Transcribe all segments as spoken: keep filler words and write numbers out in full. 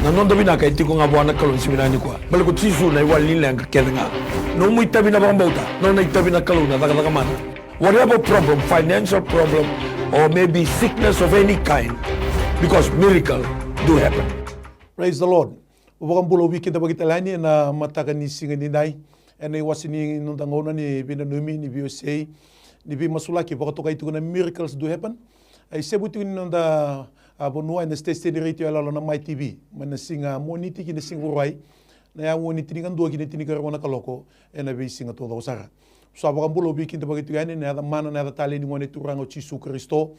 Na noda vinaka e tiko ga vua na Kalou ni siga vinaka nikua. Baleta ko Jisu na iwali ni leqa kece ga. Nomu itavi na vakabauta, nona itavi na Kalou na cakacaka mana. Whatever problem, financial problem, or maybe sickness of any kind, because miracle do happen. Praise the Lord. Au vakabula, au veikidavaki tale yani ena mataka ni siga nidai. Ena iwase ni noda gauna ni veinanumi, ni veiwasei, ni veimasulaki, vakatokai tiko na miracles do happen. E isevu tiko ni noda, a, vanua ena station radio yaloyalo na Mai T V. Mai na siga Moniti ki na siga Vakarauwai, na aua ni tinikadua ki na tinikarua na kaloko, ena veisiga taucoko sara. Au sa vakabula, au veikidavaki tiko yani ena yaca mana, na yaca talei ni Gone Turaga o Jisu Karisito,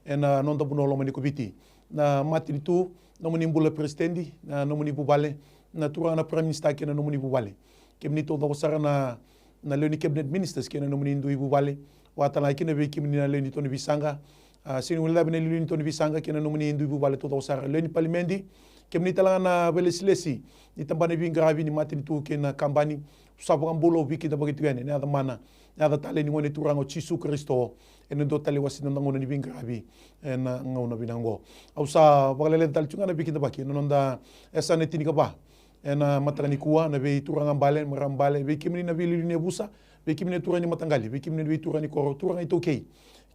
ena noda vanua lomani ko Viti. Na matanitu, nomuni bula Peresitedi, na nomuni vuvale, na turaga na Prime Minister kei na nomuni vuvale. Kemuni taucoko sara na, na lewe ni cabinet ministers kei na nomuni dui vuvale. Vakatalega kina vei kemuni na lewe ni to ni veisaqa, a, sega ni guilecavi na lewe ni to ni veisaqa kei na nomuni dui vuvale taucoko sara. Lewe ni palimedi, kemuni talega na veilesilesi ni tabana ni veiqaravi ni matanitu kei na kabani. Au sa vakabula, au veikidavaki tiko yani ena yaca mana, na yaca talei ni Gone Turaga o Jisu Karisito, ena dua tale iwase ni noda gauna ni veiqaravi ena gauna vinaka oqo. Au sa vakaleleca tale tiko ga na veikidavaki ena noda yasana e tinikava ena mataka nikua, na veituraga bale, marama bale, vei kemuni na veiliuliu ni yavusa, vei kemuni na turaga ni mataqali, vei kemuni na veituraga ni koro, turaga iTaukei,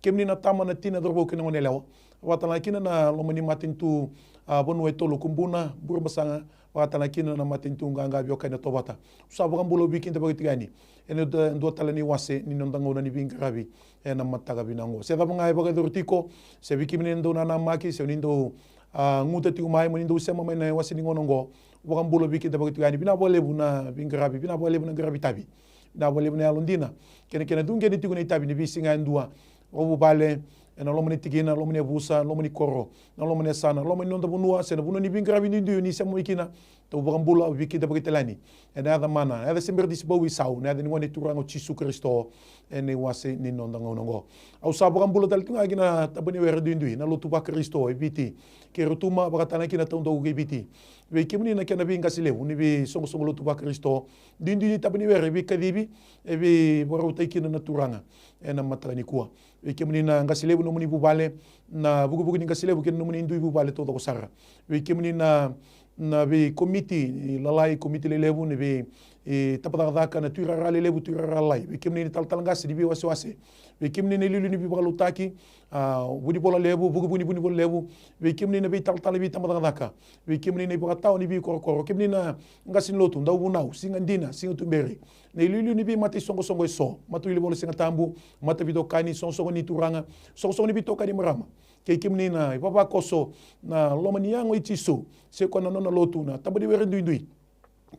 kemuni na tama, na tina, cauravou kei na goneyalewa. Vakatalega kina na loma ni matanitu, a, vanua e tolu, Kubuna, Burebasaga, vakatalega kina na matanitu qaqa, veiwekani na Tovata. Au sa vakabula, au veikidavaki tiko yani ena dua, dua tale na iwase ni noda gauna ni veiqaravi ena mataka vinaka oqo. Se cava ga e vakayacori tiko, se vei kemuni ni dau nanamaki, se ni dau, a, guta tiko mai mo ni dau sema mai na iwase ni gauna oqo, au vakabula, au veikidavaki tiko yani. Vinaka vakalevu na veiqaravi, vinaka vakalevu na qaravi tavi. Vinaka vakalevu na yalodina kei na kena cuqeni tiko na itavi ni veisiga yadua, vakavuvale, ena loma ni tikina, loma ni yavusa, loma ni koro, na loma ni yasana, loma ni noda vanua, se na vanua ni veiqaravi duidui ni sema mai kina. Au vakabula, au veikidavaki tale yani ena yaca mana, na yaca se bera ni se bau veisau, na yaca ni Gone Turaga o Jisu Karisito, ena iwase ni noda gauna oqo. Au sa vakabula tale tu ga ki na taba ni were duidui, na lotu vaKarisito e Viti kei Rotuma, vakatalega kina Taudaku kei Viti. Vei kemuni na kena veiqase levu ni veisoqosoqo lotu vaKarisito, duidui ni taba ni were, veikacivi e veivakarautaki kina na turaga ena mataka nikua. Vei kemuni na qase levu, nomuni vuvale, na vukivuki ni qase levu kei na nomuni dui vuvale taucoko sara. Vei kemuni na, na veikomiti lalai, komiti lelevu, ni vei, e, tabacakacaka, na tuirara lelevu, tuirara lalai. Vei kemuni na talatala qase ni veiwasewase. Vei kemuni na iliuliu ni veivakalotutaki, a, vunivola levu, vukivuki ni vunivola levu. Vei kemuni na veitalatala ni veitabacakacaka. Vei kemuni na ivakatawa ni veikorokoro. Kemuni na qase ni lotu, dauvunau, siga dina, siga tuberi. Na iliuliu ni veimata isoqosoqo eso, matawilivola Sigatabu, mataveitokani, soqosoqo ni turaga, soqosoqo ni veitokani marama. Kei kemuni na ivavakoso, na loma ni yago i Jisu, se koya na nona lotu, na taba ni were duidui,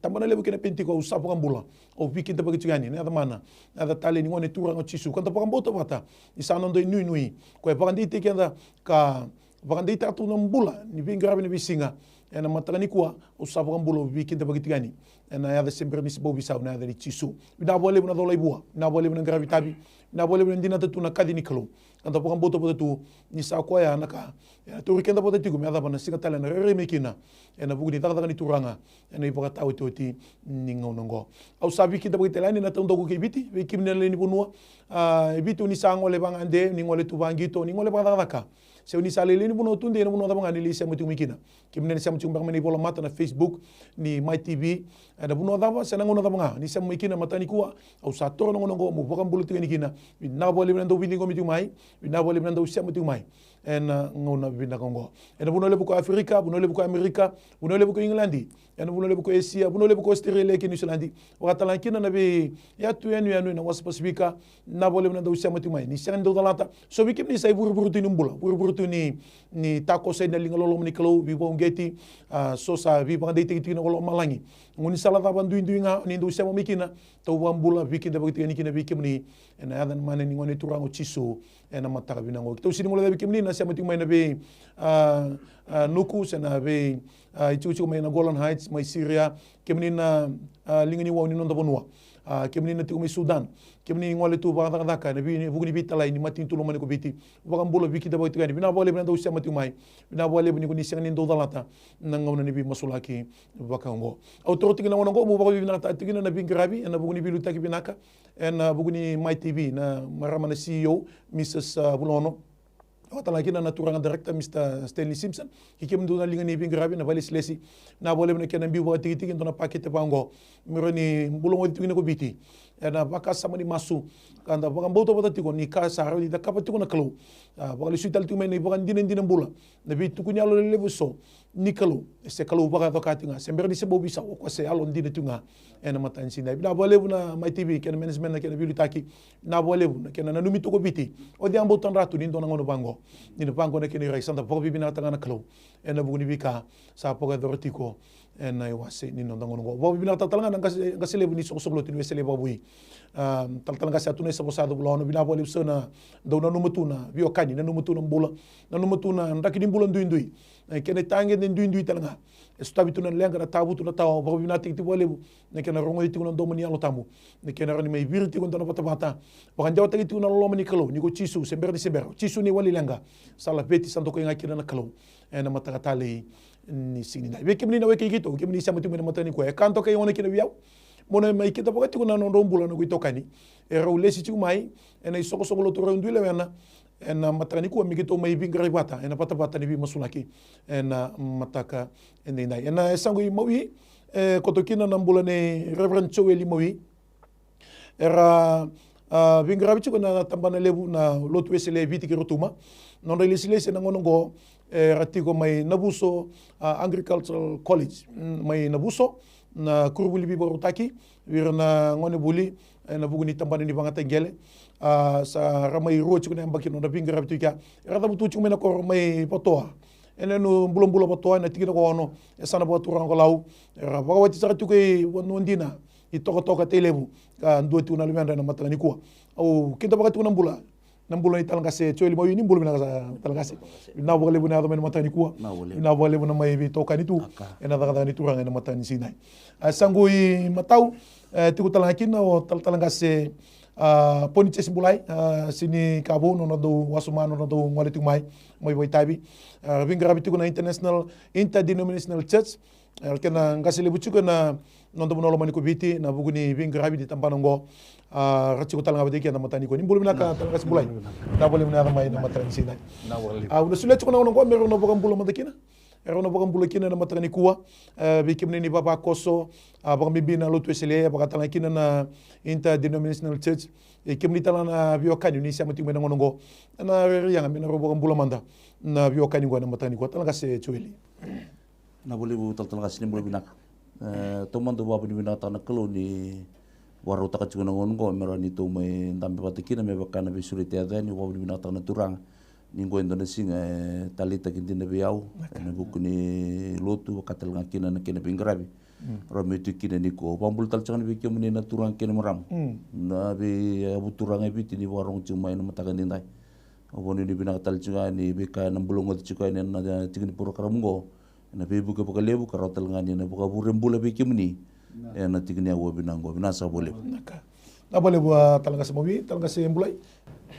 tabana levu kei na peni tiko, au sa vakabula, au veikidavaki tiko yani ena yaca mana, na yaca talei ni Gone Turaga o Jisu, ka da vakabauta vata ni sa noda inuinui, koya e vakadeitaki keda ka vakadeitaka tu na bula ni veiqaravi ena veisiga. Ena mataka nikua, au sa vakabula, au veikidavaki tiko yani ena yaca se bera ni se bau veisau, na yaca i Jisu. Vinaka vakalevu na colai vua, vinaka vakalevu na qaravi tavi, vinaka vakalevu na dinata tu na kaci ni Kalou. Ka da vakabauta vata tu ni sa koya na ka ena tauri keda vata tiko me yacova na siga tale ena rairai mai kina ena vuku ni cakacaka ni Turaga ena ivakataotioti ni gauna oqo. Au sa veikidavaki tale yani na Taudaku kei Viti, vei kemuni na lewe ni vanua, a, e Viti o ni sa gole vagade, ni gole tu vaqito, ni gole vakacakacaka, se o ni sa lai lewe ni vanua tudei, ena vanua cava ga ni lai sema tiko mai kina. Kemuni na sema tiko beka mai na ivolamata, na Facebook ni Mai T V, ena vanua cava se na gauna cava ga ni sema mai kina mataka nikua, au sa taura na gauna oqo meu vakabula tiko yani kina. Vinaka vakalevu na dau veiciqomi tiko mai, vinaka vakalevu na dau sema tiko mai ena gauna vinaka oqo. Ena vanua levu ko Aferika, vanua levu ko Amerika, vanua levu ko Igiladi, ena vanua levu ko Esia, vanua levu ko Ositerelia kei Niusiladi, vakatalega kina na veiyatu yanuyanu ena wasa Pasifika, vinaka vakalevu na dau sema tiko mai. Ni sega ni dau calata, so vei kemuni sa ivurevure tu ni bula, vurevure tu ni, ni takoso ena liga loloma ni Kalou, veivakauqeti, a, so sa veivakadeitaki tiko na lomalagi. Gaunisala cava duidui ga ni dau sema mai kina, au vakabula, veikidavaki tiko yani kina vei kemuni ena yaca mana ni Gone Turaga o Jisu ena mataka vinaka oqo. Keitou sega ni guilecavi kemuni na sema tiko mai na vei, a, a, nuku se na vei, a, itikotiko mai na Golan Heights, mai Siria, kemuni na, a, liga ni wau ni noda vanua, a, kemuni na tiko mai Sudan, kemuni gole tu vakacakacaka ena vei, vuku ni veitalai ni matanitu lomani ko Viti. Vakabula, veikidavaki tiko yani. Vinaka vakalevu na dau sema tiko mai. Vinaka vakalevu ni ko ni sega ni dau calata na gauna ni veimasulaki vaka oqo. Au taura tiko na gauna oqo meu vakavinavinakataka tiko kina na veiqaravi ena vuku ni veiliutaki vinaka ena vuku ni Mai T V, na marama na C E O, Mrs, a, Vulaono. Vakatalega kina na turaga director, Mr Stanley Simpson, kei kemudou na liga ni veiqaravi, na vakalesilesi. Vinaka vakalevu na kena biu vakatikitiki e dua na pakete vaqo me rawa ni bula gone tiko kina ko Viti ena vakasama ni masu, ka da vakabauta vata tiko ni ka sa rawa ni cakava tiko na Kalou. A, vakalesui tale tiko mai na ivakadinadina bula, na veitukuni yalo lelevu eso ni Kalou, e se Kalou vakayaco ka tiko ga, se bera ni se bau veisau, o koya se yalo dina tiko ga. Ena mataka ni siga edai, vinaka vakalevu na Mai TV kei na management na kena veiliutaki. Vinaka vakalevu na kena nanumi tu ko Viti. O cei a bau tadra tu ni dua na gauna vaqo, ni na vaqo na kena irai, sa da vakavinavinakataka ga na Kalou ena vuku ni veika sa vakayacora tiko ena iwase ni noda gauna oqo. Vakavinavinakataka tale ga na qase, qase levu ni soqosoqo lotu ni Wesele vakavoui. A, talatala qase Atunai Savosa Covulaono, vinaka vakalevu sara na dau nanuma tu na veiwekani, nanuma tu na bula, nanuma tu na draki ni bula duidui. E, kena itagede duidui tale ga e sotavi tu na leqa, na tavutu, na tawa. Vakavinavinakataki tiko vakalevu na kena rogoci tiko na domo ni Yalo Tabu, na kena rawa ni mai viri tiko e dua na vatavata, vakadewataki tiko na loloma ni Kalou, ni ko Jisu se bera ni se bera, o Jisu na iwali leqa sa laveti, sa dokai ga kina na Kalou ena mataka talei ni siga nidai. Vei kemuni na wekai keitou, kemuni sema tiko mai na mataka nikua, e ka dokai gona kina vei au mo na mai kidavaka tiko na nodrau bula na noqu itokani. E rau lesi tiko mai ena isoqosoqo lotu rau dui lewena ena mataka nikua me keitou mai veiqaravi vata ena vatavata ni veimasulaki ena mataka edaidai. Ena yasaqu i Maui, e koto kina na bula nei Reverend Joeli Maui. Era, a, veiqaravi tiko na tabana levu na Lotu Wesele e Viti kei Rotuma. Nodra ilesilesi ena gauna oqo, era tiko mai Navuso, a, Agricultural College, mm, mai Navuso, na koronivuli veivakarautaki vei ira na gonevuli ena vuku ni tabana ni vakamataqali. A, sa ra mai rua tiko na yabaki na nodra veiqaravi tu i kea. Era cavutu tiko mai na koro mai Vatoa, ena yanuyanu bulabula Vatoa, ena tikina ko Ono, e sa na vakaturaga ko Lau. Era vakawati sara tiko i vanua dina i Tokatoka, Tailevu, ka dua tiko na luvedra ena mataka nikua. Au kidavaka tiko na bula, na bula ni talatala qase Joeli Maui. Ni bula vinaka, sa talatala qase. Vinaka vakalevu na yaco mai ena mataka nikua. Vinaka vakalevu. Vinaka vakalevu na mai veitokani tu ena cakacaka ni Turaga ena mataka ni siga edai. A, yasaqu i Matau, e, tiko tale ga kina o talatala qase, a, Ponijesi Bulai, a, Sini Kavou, nona dau wasoma, nona dau gole tiko mai, mai vakaitavi. A, veiqaravi tiko na International, Interdenominational Church. E, kena qase levu tiko ena noda vanua lomani ko Viti ena vuku ni veiqaravi ni tabana oqo. A, ra tiko tale ga vata kei keda ena mataka nikua. Ni bula vinaka talatala qase Bulai. Vinaka vakalevu na yaco mai ena mataka ni siga edai. Vinaka vakalevu. A, au na solia tiko na gauna oqo me rau na vakabula mada kina. Erau na vakabula kina ena mataka nikua, e, vei kemuni ni vavakoso, a, vakabibi na Lotu Wesele, vakatalega kina na Interdenominational Church. E, kemuni tale ga na veiwekani ni sema tiko mai ena gauna oqo, na rairai yaga me na rau vakabula mada na veiwekani oqo ena mataka nikua, talatala qase Joeli. Vinaka vakalevu talatala qase, ni bula vinaka. E, taumada au vakavinavinakataka na Kalou ni vakarautaka tiko na gauna oqo me rawa ni tou mai dabe vata kina me vaka na veisureti e yaco yani. Au vakavinavinakataka na Turaga ni oqo e dua na siga e taleitaki dina vei au ena vuku ni lotu, vakatalega kina na kena veiqaravi. Mm. Rawa meu tu kina nikua. Au vakabula tale tiko ga vei kemuni na turaga kei na marama. Mm. Na veiyavu turaga e Viti ni vakarogo tiko mai ena mataka edaidai. Au vakanuinui vinaka tale tiko ga ni veika ena bula oqo tiko yani ena tiki ni porokaramu oqo. Ena veivuke vakalevu ka rawa tale ga ni na vakavure bula vei kemuni ena tiki ni aua vinaka oqo. Vinaka saka vakalevu. Vinaka. Vinaka vakalevu, a, talatala qase Maui, talatala qase Bulai.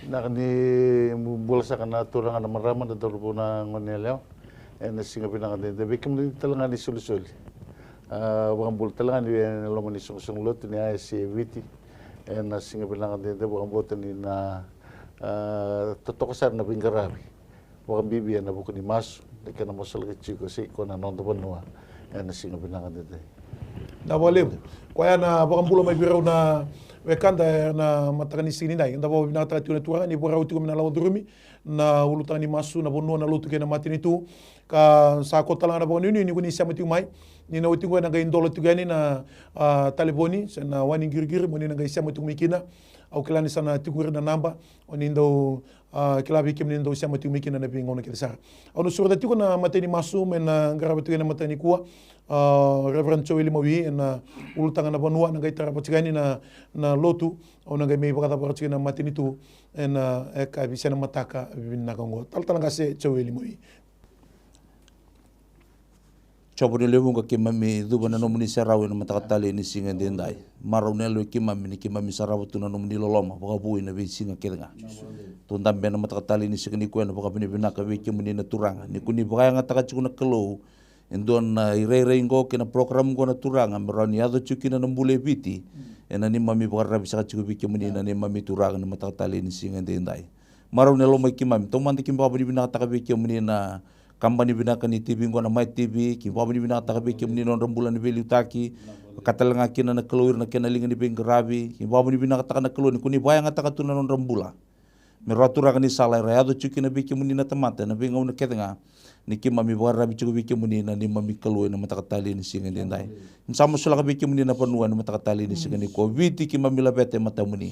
Vinaka, ni bula saka na turaga, na marama, na cauravou, na goneyalewa. Ena siga vinaka edaidai vei kemuni tale ga ni solisoli. A, vakabula tale ga ni ena loma ni soqosoqo lotu ni I S C e Viti. Ena siga vinaka edaidai vakabauta ni na, a, totoka sara na veiqaravi. Vakabibi ena vuku ni masu, na kena masulaki tiko se iko na noda vanua ena siga vinaka edaidai. Vinaka vakalevu. Koya na vakabula mai vei rau na wekada ena mataka ni siga nidai. Eda vakavinavinakataka tiko na Turaga ni vakarau tiko me na lako curumi na ulutaga ni masu, na vanua, na lotu kei na matanitu. Ka sa koto tale ga na vakanuinui ni ko ni sema tiko mai, ni na oti oqo ena qai dola tiko yani na, a, talevoni se na wai ni qiriqiri mo ni na qai sema tiko mai kina. Au kila ni sa na tiko qori na naba, o ni dau a, kila vei kemuni dau sema tiko mai kina ena veigauna kece sara. Au na sureta tiko na matai ni masu me na qarava tiko ena mataka nikua, a, Reverend Joeli Maui, ena ulutaga na vanua, na qai tarava tiko yani na, na lotu. Au na qai mai vakacavara tiko ena matanitu ena, e, yakavi se na mataka vinaka oqo. Talatala qase Joeli Maui. Jiova ni lewe vuqa, keimami cuva na nomuni serau ena mataka talei ni siga edaidai. Marau na yaloi keimami ni keimami sarava tu na nomuni loloma vakavou ena veisiga kece ga. Tou dabe ena mataka talei ni siga nikua ena vakavinavinaka vei kemuni na Turaga ni ko ni vakayagataka tiko na Kalou e dua na irairai oqo kei na program oqo na Turaga me rawa ni yaco tiko kina na bula e Viti ena neimami vakararavi saka tiko vei kemuni na neimami Turaga ena mataka talei ni siga edaidai. Marau ni lomai keimami. Taumada keimami vakavinavinakataka vei kemuni na kabani vinaka ni T V qo na Mai T V, keimami vakavinavinakataka vei kemuni na nodra bula na veiliutaki. Vaka tale ga kina na Kalou ira na kena liga ni veiqaravi. Keimami vakavinavinakataka na Kalou ni ko ni vakayagataka tu na nodra bula. Me rawa Turaga ni sala era yaco tiko kina vei kemuni na tamata ena veigauna kece ga. Ni keimami vakararavi tiko vei kemuni na neimami Kalou ena mataka talei ni siga edaidai. Ni sa masulaka vei kemuni na vanua ena mataka talei ni siga nikua. Viti keimami laveta e matamuni.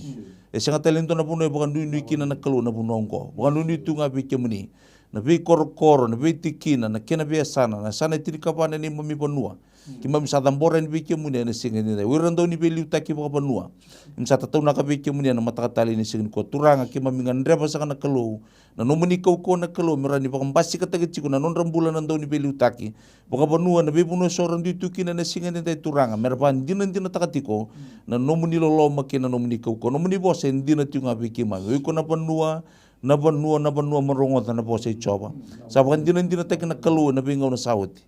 E sega tale ni dua na vanua e vakanuinui kina na Kalou na vanua oqo. Vakanuinui tu ga vei kemuni. Na veikorokoro, na veitikina, na kena veiyasana, na yasana e tinikava na neimami vanua. Keimami sa cabora yani vei kemuni ena siga edaidai. O ira dau ni veiliutaki vakavanua. Keimami sa tataunaka vei kemuni ena mataka talei ni siga nikua. Turaga keimami gadreva saka na Kalou. Na nomuni kaukauwa na Kalou me rawa ni vakabasikataki tiko na nodra bula na dau ni veiliutaki. Vakavanua na veivanua eso ra dui tu kina ena siga edaidai Turaga. Me ra vakadinadinataka tiko. Na nomuni loloma kei na nomuni kaukauwa. Nomuni vosa e dina tiko ga vei keimami. O iko na vanua, na vanua, na vanua mo rogoca na vosa i Jiova. Sa vakadinadinataki na Kalou ena veigauna sa oti.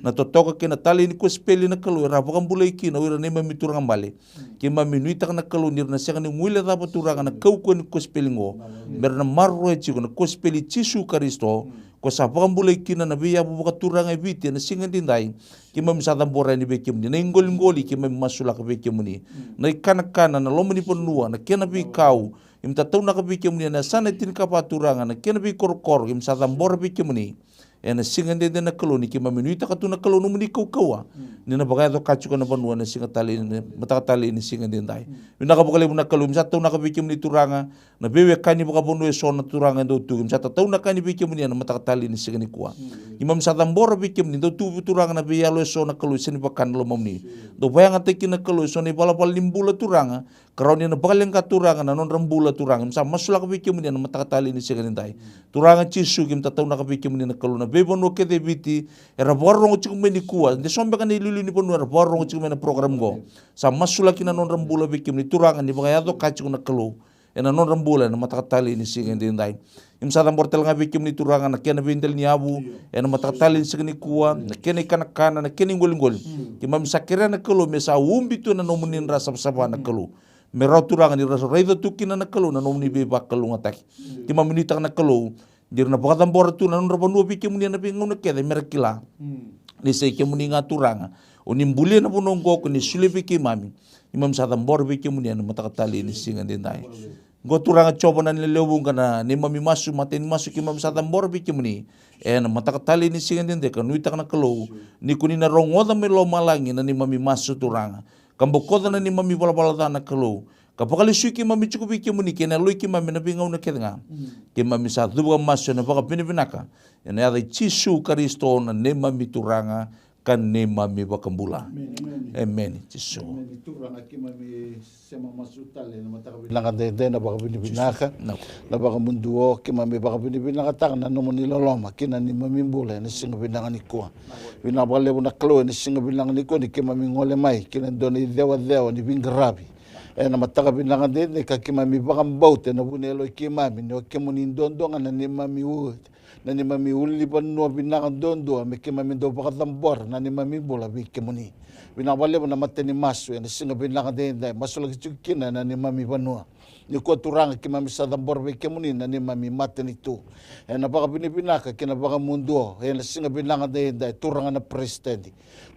Na totoka kei na talei ni kosipeli na Kalou era vakabulai kina o ira na neimami turaga bale. Keimami nuitaka na Kalou ni ra na sega ni guilecava Turaga na kaukauwa ni kosipeli oqo. Me ra na maroroya tiko na kosipeli i Jisu Karisito. Ko sa vakabulai kina na veiyavu vakaturaga e Viti ena siga edaidai. Keimami sa cabora yani vei kemuni. Na iqoliqoli keimami masulaka vei kemuni. Na ikanakana, na loma ni vanua, na kena veikau. Keimami tataunaka vei kemuni ena yasana e tinikava Turaga, na kena veikorokoro, keimami sa cabora vei kemuni. Ena siga edaidai na Kalou ni keimami nuitaka tu na Kalou nomuni kaukauwa. Ni na vakayaco ka tiko na vanua ena siga talei, mataka talei ni siga edaidai. Vinaka vakalevu na Kalou, keimami sa taunaka vei kemuni Turaga, na veiwekani vakavanua eso na Turaga e dau tu. Keimami sa tataunaka yani vei kemuni ena mataka talei ni siga nikua. Keimami sa cabora vei kemuni, dau tu Turaga na veiyalo eso na Kalou e sega ni vaka na lomamuni. Dau vakayagataki na Kalou eso na ivalavala ni bula Turaga. Ka rawa ni na vakaleqa Turaga na nodra bula Turaga. Keimami sa masulaka vei kemuni ena mataka talei ni siga edaidai. Turaga Jisu keimami tataunaka vei kemuni na Kalou na veivanua kece e Viti. Era vakarorogo tiko mai nikua. De so beka na iliuliu ni vanua era vakarorogo tiko mai na program oqo. Sa masulaki na nodra bula vei kemuni Turaga ni vakayaco ka tiko na Kalou. Ena nodra bula ena mataka talei ni siga edaidai. Keimami sa cabora tale ga vei kemuni Turaga na kena veidela ni yavu. Ena mataka talei ni siga nikua, na kena ikanakana, na kena iqoliqoli. Keimami sa kerea na Kalou me sa ubi tu ena nomuni dra savasava na Kalou. Me rawa Turaga ni ra raica tu kina na Kalou na nomuni veivakalougatataki. Keimami nuitaka na Kalou ni ra na vakacabora tu na nodra vanua vei kemuni ena veigauna kece me ra kila ni sa i kemuni ga Turaga. O ni bulia na vanua oqo ko ni solia vei keimami. Keimami sa cabora vei kemuni ena mataka talei ni siga edaidai. Oqo Turaga Jiova na lewe vuqa na neimami masu, matai ni masu keimami sa cabora vei kemuni. Ena mataka talei ni siga edaidai ka nuitaka na Kalou ni ko ni na rogoca mai lomalagi na neimami masu Turaga. Ka bokoca na neimami valavala ca na Kalou. Ka vakalesui keimami tiko vei kemuni kei na yaloi keimami ena veigauna kece ga. Keimami sa cuva ka masu ena vakavinavinaka. Ena yaca i Jisu Karisito na neimami Turaga ka neimami vakabula. Emeni. Jisu. Emeni. Turaga keimami sema masu tale ena mataka vinaka dede na vakavinavinaka. Na vakamuduo keimami vakavinavinakataka na nomuni loloma kei na neimami bula ena siga vinaka nikua. Vinaka vakalevu na Kalou ena siga vinaka nikua ni keimami gole mai kei na dua na icewacewa ni veiqaravi. Ena mataka vinaka dede ka keimami vakabauta ena vuniyaloi keimami ni o kemuni duadua ga na neimami u na neimami ulunivanua vinaka duadua me keimami dau vakacabora na neimami bula vei kemuni. Vinaka vakalevu na matai ni masu ena siga vinaka dede masulaki tiko kina na neimami vanua. Nikua Turaga keimami sa cabora vei kemuni na neimami matanitu. Ena vakavinavinaka kei na vakamuduo ena siga vinaka dede Turaga na President.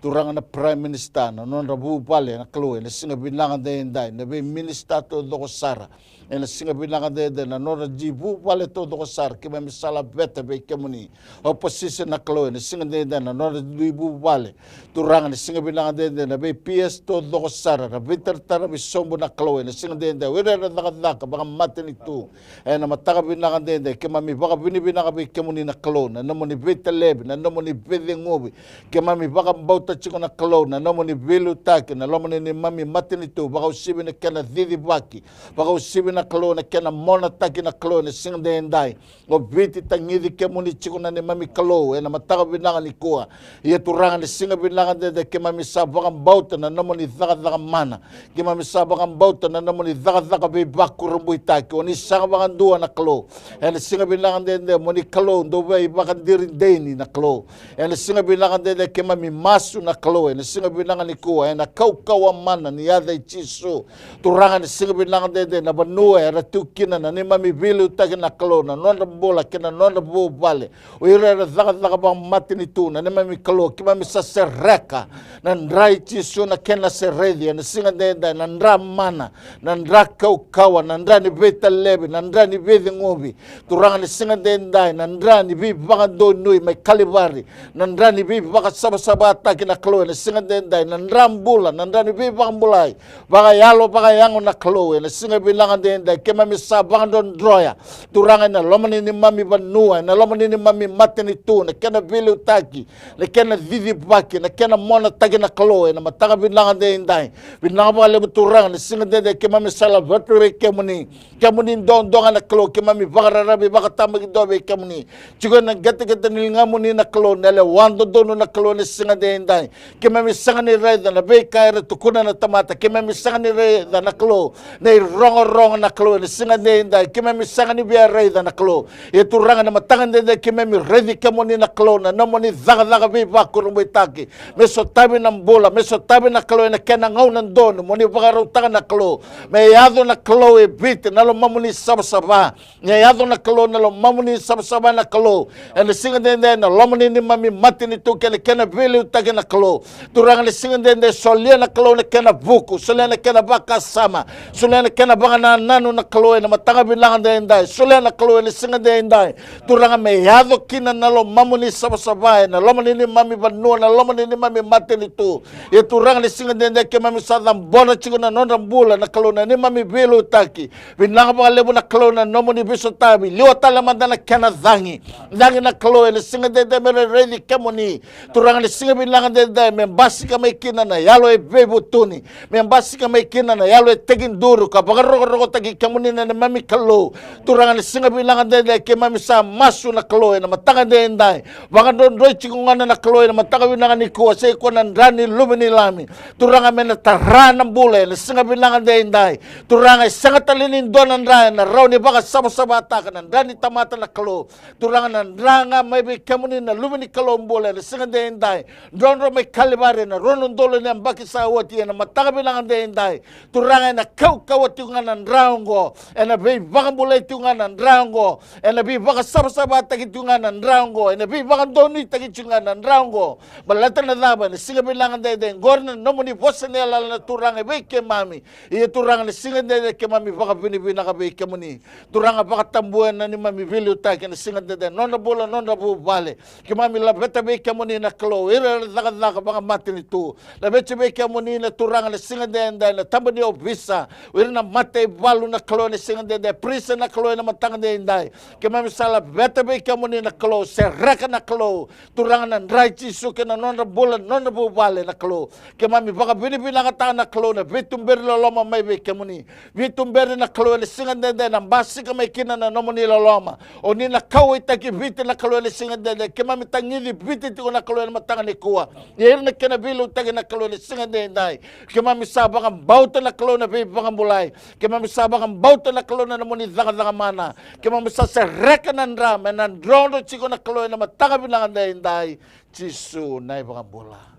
Turaga na Prime Minister, na nodra vuvale na Kalou ena siga vinaka dede na veiminisita taucoko sara. Ena siga vinaka dede na nodra ji vuvale taucoko sara keimami sa laveta vei kemuni. Opposition na Kalou ena siga dede na nodra dui vuvale. Turaga na siga vinaka dede na vei P S taucoko sara na veitaratara vei sobu na Kalou ena siga dede o ira era cakacaka vakamatanitu. Ena mataka vinaka dede keimami vakavinavinaka vei kemuni na Kalou na nomuni veitalevi na nomuni veiceguvi. Keimami vakabauta tiko na Kalou na nomuni veiliutaki na loma ni neimami matanitu vakausivi na kena cicivaki. Vakausivi na Kalou na kena monataki na Kalou ena siga dede. O Viti tagici kemuni tiko na neimami Kalou ena mataka vinaka nikua. Ia Turaga na siga vinaka dede keimami sa vakabauta na nomuni cakacaka mana. Keimami sa vakabauta na nomuni cakacaka veivakurabuitaki. O ni saga vakadua na Kalou. Ena siga vinaka dede mo ni Kalou dou veivakadiri dei ni na Kalou. Ena siga vinaka dede keimami masu na Kalou. Ena siga vinaka nikua ena kaukauwa mana ni yaca i Jisu. Turaga ena siga vinaka dede na vanua era tu kina na neimami veiliutaki na Kalou, na nodra bula kei na nodra vuvale. O ira era cakacaka vakamatanitu na neimami Kalou, keimami sa sereka na dra i Jisu na kena sereci ena siga dede na dra mana, na dra kaukauwa, na dra ni veitalevi, na dra ni veiceguvi. Turaga ena siga dede na dra ni veivakadonui mai Kalivari, na dra ni veivakasavasavataki na Kalou ena siga dede na dra bula, na dra ni veivakabulai vakayalo vakayago na Kalou ena siga vinaka dede keimami sa vakadrodroya. Turaga ena loma ni neimami vanua, ena loma ni neimami matanitu, na kena veiliutaki, na kena cicivaki, na kena monataki na Kalou ena mataka vinaka dede. Vinaka vakalevu Turaga ena siga dede keimami sa laveta vei kemuni. Kemuni duadua ga na Kalou, keimami vakararavi vakatabakidua vei kemuni. Tiko ena qeteqete ni ligamuni na Kalou, na lewa dodonu na Kalou ena siga dede. Keimami sega ni raica na veika era tukuna na tamata, keimami sega ni raica na Kalou na irogorogo na Kalou ena siga dede. Keimami sega ni via raica na Kalou. Ia Turaga na mataka dede keimami raici kemuni na Kalou na nomuni cakacaka veivakurabuitaki. Me sotavi na bula, me sotavi na Kalou ena kena gauna donu mo ni vakarautaka na Kalou. Me yaco na Kalou e Viti na lomamuni savasava. Me yaco na Kalou na lomamuni savasava na Kalou. Ena siga dede na loma ni neimami matanitu kei na kena veiliutaki na Kalou. Turaga ena siga dede solia na Kalou na kena vuku, solia na kena vakasama, solia na kena vakanananu na Kalou ena mataka vinaka dede. Solia na Kalou ena siga dede. Turaga me yaco kina na lomamuni savasava ena loma ni neimami vanua, na loma ni neimami matanitu. Ia Turaga ena siga dede keimami sa cabora tiko na nodra bula na Kalou na neimami veiliutaki. Vinaka vakalevu na Kalou na nomuni veisotavi, liwa tale mada na kena cagi. Cagi na Kalou ena siga dede me ra raici kemuni. Turaga ena siga vinaka dede me basika mai kina na yalo e veivutuni. Me basika mai kina na yalo e tekiduru ka vakarokorokotaki kemuni na neimami Kalou. Turaga ena siga vinaka dede keimami sa masu na Kalou ena mataka dede. Vakadrodroi tiko gona na Kalou ena mataka vinaka nikua, se koya na dra ni luve ni Lami. Turaga me na tara na bula ena siga vinaka dede. Turaga e sega tale ni dua na dra ena rawa ni vakasavasavataka na dra ni tamata na Kalou. Turaga na dra ga mai vei kemuni na luve ni Kalou bula ena siga dede. Drodro mai Kalivari ena rua na udolu na yabaki sa oti ena mataka vinaka dede. Turaga ena kaukauwa tiko ga na dra oqo, ena veivakabulai tiko ga na dra oqo, ena veivakasavasavataki tiko ga na dra oqo, ena veivakadonuitaki tiko ga na dra oqo. Baleta na cava? Ena siga vinaka dede qori na nomuni vosa ni yalayala na Turaga e vei keimami. Ia Turaga ena siga dede keimami vakavinavinaka vei kemuni. Turaga vakatabua na neimami veiliutaki ena siga dede, nodra bula, nodra vuvale. Keimami laveta vei kemuni na Kalou ira era cakacaka vakamatanitu. Laveti vei kemuni na Turaga ena siga dede na taba ni ovisa, o ira na mataivalu na Kalou ena siga dede, prison na Kalou ena mataka dede. Keimami sa laveta vei kemuni na Kalou, sereka na Kalou. Turaga na dra i Jisu kei na nodra bula, nodra vuvale na Kalou. Keimami vakavinavinakataka na Kalou na veituberi loloma mai vei kemuni. Veituberi na Kalou ena siga dede na basika mai kina na nomuni loloma. O ni na kauwaitaki Viti na Kalou ena siga dede. Keimami tagici Viti tiko na Kalou ena mataka nikua. Ia ira na kena veiliutaki na Kalou ena siga dede. Keimami sa vakabauta na Kalou na veivakabulai. Keimami sa vakabauta na Kalou na nomuni cakacaka mana. Keimami sa sereka na dra me na drodro tiko na Kalou ena mataka vinaka dede. Jisu na iVakabula.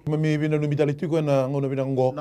Keimami veinanumi tale tiko ena gauna vinaka oqo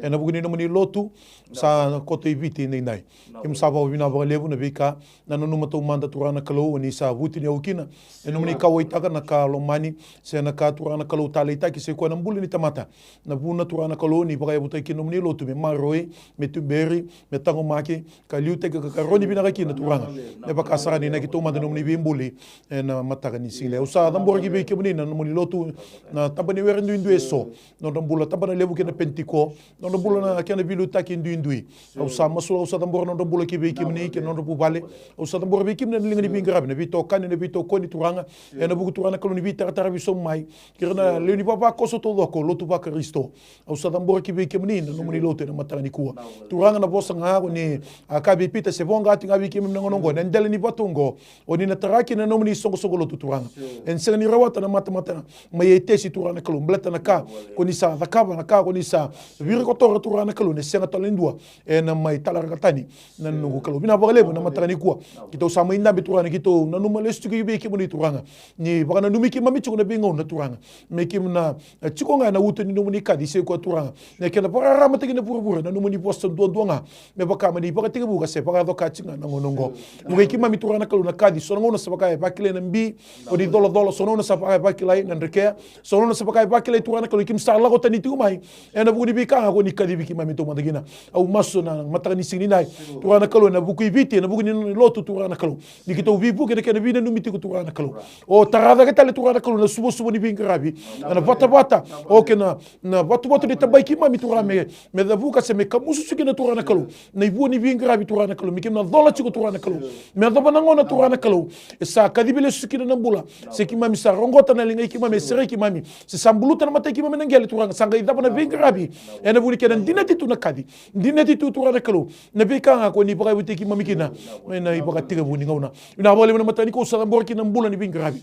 ena vuku ni nomuni lotu sa koto i Viti edaidai. Keimami sa vakavinavinaka vakalevu na veika na nanuma taumada Turaga na Kalou o ni sa vutuniyau kina. E nomuni kauwaitaka na ka lomani se na ka Turaga na Kalou taleitaki se koya na bula ni tamata. Na vuna Turaga na Kalou ni vakayavutaki kina nomuni lotu me maroroi, me tuberi, me taqomaki, ka liutaki ka karoni vinaka kina Turaga. Me vaka sara ni inaki taumada nomuni veibuli ena mataka ni siga. Au sa cabora ki vei kemuni na nomuni lotu na taba ni were duidui eso. Nodra bula taba na levu kei na Penitiko. Nodra bula na kena veiliutaki duidui. Au sa masulaka, au sa cabora nodra bula ki vei kemuni kei na nodra vuvale. Au sa cabora vei kemuni na liga ni veiqaravi, na veitokani, na veitokoni Turaga. Ena vuku Turaga na Kalou ni veitaratara veisobu mai. Kei ira na lewe ni vavakoso taucoko, lotu vaKarisito. Au sa cabora ki vei kemuni na nomuni lotu ena mataka nikua. Turaga na vosa ga ko ni a kaya vei Pita, se voqa oti ga vei keimami na gauna oqo, na dela ni vatu oqo. O ni na tara kina na nomuni soqosoqo lotu Turaga. Ena sega ni rawata na matamata mai Etesi, Turaga na Kalou, baleta na ka ko ni sa cakava, na ka ko ni sa virikotora, Turaga na Kalou, na sega tale ni dua ena mai talaraka tani, na noqu Kalou. Vinaka vakalevu na mataka nikua. Keitou sa mai dabe, Turaga, na keitou nanuma lesu tiko vei kemuni, Turaga, ni vakananumi keimami tiko na veigauna, Turaga, me keimami na, e, tiko ga ena uto ni nomuni kaci, se koya, Turaga, na kena vakararamataki na vuravura na nomuni vosa duadua ga, me vaka mani vakatekivu ka se vakayaco ka tiko ga na gauna oqo. Vukei keimami, Turaga na Kalou, na kaci, so na gauna sa vaka e vakilai na bi, o ni colacola, so na gauna sa vaka e vakilai na drekea, so na gauna sa vaka e vakilai, Turaga na Kalou, keimami sa lako tani tiko mai ena vuku ni veika ga ko ni kacivi keimami taumada kina. Au masu na mataka ni siga nidai, Turaga na Kalou, ena vuku i Viti, ena vuku ni nona lotu, Turaga na Kalou, ni keitou veivuke ena kena veinanumi tiko, Turaga na Kalou. O tara cake tale, Turaga na Kalou, na suvasuva ni veiqaravi ena vatavata, o kei na, na vatuvatu ni tabai keimami, Turaga, me, me cavuka se me kamusu tiko kina, Turaga na Kalou, na ivua ni veiqaravi, Turaga na Kalou, me keimami na cola tiko, Turaga na Kalou. Me yacova na gauna, Turaga na Kalou, e sa kacivi lesu kina na bula, se keimami sa roqota na ligai keimami, e serei keimami, se sa buluta na matai keimami na qele, Turaga, sa qai cava na veiqaravi? Ena vuku ni kena dinati tu na kaci, dinati tu, Turaga na Kalou, na veika ga ko ni vakayavutaki keimami kina ena ivakatekivu ni gauna. Vinaka vakalevu na mataka nikua, au sa cabora kina na bula ni veiqaravi,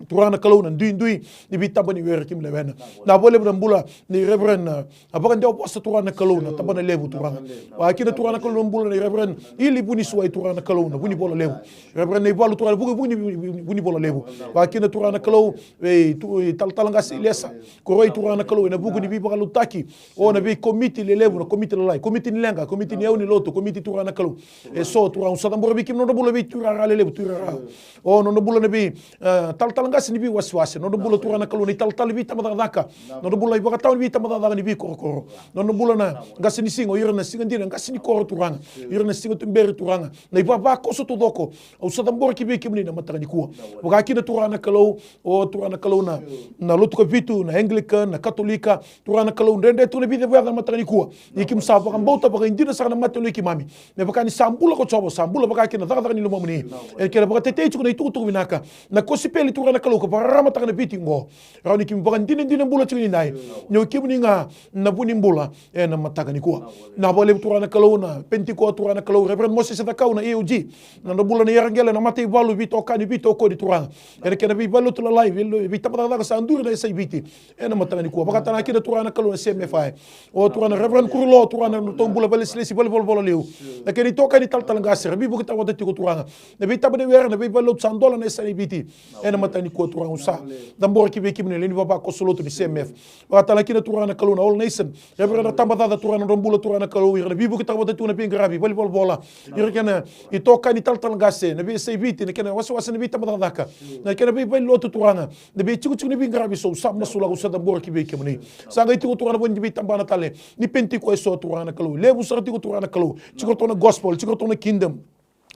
Turaga na Kalou, na duidui ni veitaba ni were keimami lewena. Vinaka vakalevu na bula nei Reverend, a, a Vakadewavosa, Turaga na Kalou, na tabana levu, Turaga. Vakakina, Turaga na Kalou, na bula nei Reverend Ili Vunisuwai, Turaga na Kalou, na Vunivola Levu. Reverend Naivalu, Turaga, Vuke Vuni, Vuni, Vunivola Levu. Vakakina, Turaga na Kalou, e, tu, e, talatala qase Ilesa Koroi, Turaga na Kalou, ena vuku ni veivakalotutaki, o na veikomiti lelevu, na komiti lalai, komiti ni leqa, komiti ni yau ni lotu, komiti, Turaga na Kalou. E so, Turaga, au sa cabora vei keimami nodra bula vei tuirara lelevu, tuirara. O nodra bula na vei, e, talatala qase ni veiwasewase, nodra bula, Turaga na Kalou, na italatala ni veitabacakacaka, nodra bula na ivakatawa ni veitabacakacaka ni veikorokoro, nodra bula na qase ni siga, o ira na siga dina, qase ni koro, Turaga, ira na siga tuberi, Turaga, na ivavakoso taucoko. Au sa cabora ki vei kemuni na mataka nikua. Vakakina, Turaga na Kalou, o Turaga na Kalou, na, na lotu Kavitu, na Anglican, na Katolika, Turaga na Kalou, dredre tu na vica vakayaca na mataka nikua. Ia keimami sa vakabauta vakaidina sara na matalotu i keimami, me vaka ni sa bula ko Jiova, sa bula vakakina na cakacaka ni lomamuni. E kena vakatetei tiko na itukutuku vinaka, na kosipeli, Turaga na Kalou, ka vakararamataka na Viti oqo. Rawa ni keimami vakadinadina bula tiko nidai, ni o kemuni ga na vu ni bula ena mataka nikua. Vinaka vakalevu, Turaga na Kalou, na Penitiko, Turaga na Kalou, Reverend Moses Cakau, na A O G, na nodra bula na iyaraqele, na mataivalu, veitokani, veitokoni, Turaga, ena kena veivalelotu lalai, vei, veitabacakacaka sa duri na S I V T ena mataka nikua. Vakatalega kina, Turaga na Kalou, na C M F I, o Turaga na Reverend Kurulo, Turaga, na nodratou bula vakalesilesi, valevolavola liu, na kena itokani talatala qase, ra veivukitaka vata tiko, Turaga, na veitaba ni were, na veivalenilotu sa dola na S I V T ena mataka nikua, Turaga. Au sa cabora ki vei kemuni na lewe ni vavakoso lotu ni C M F. Vakatalega kina, Turaga na Kalou, na All Nation, Reverend Tabacaca, Turaga, na nodra bula, Turaga na Kalou, ira na veivukitaka vata tiko na veiqaravi, valevolavola, ira kei na itokani talatala qase, na vei S I V T, na kena wasewase, na veitabacakacaka, na kena veivalenilotu, Turaga, na veitikotiko ni veiqaravi eso, au sa masulaka, au sa cabora ki vei kemuni. Sa qai tiko, Turaga, na vo ni veitabana tale ni Penitiko eso, Turaga na Kalou, levu sara tiko, Turaga na Kalou, tiko ratou na Gospel, tiko ratou na Kingdom,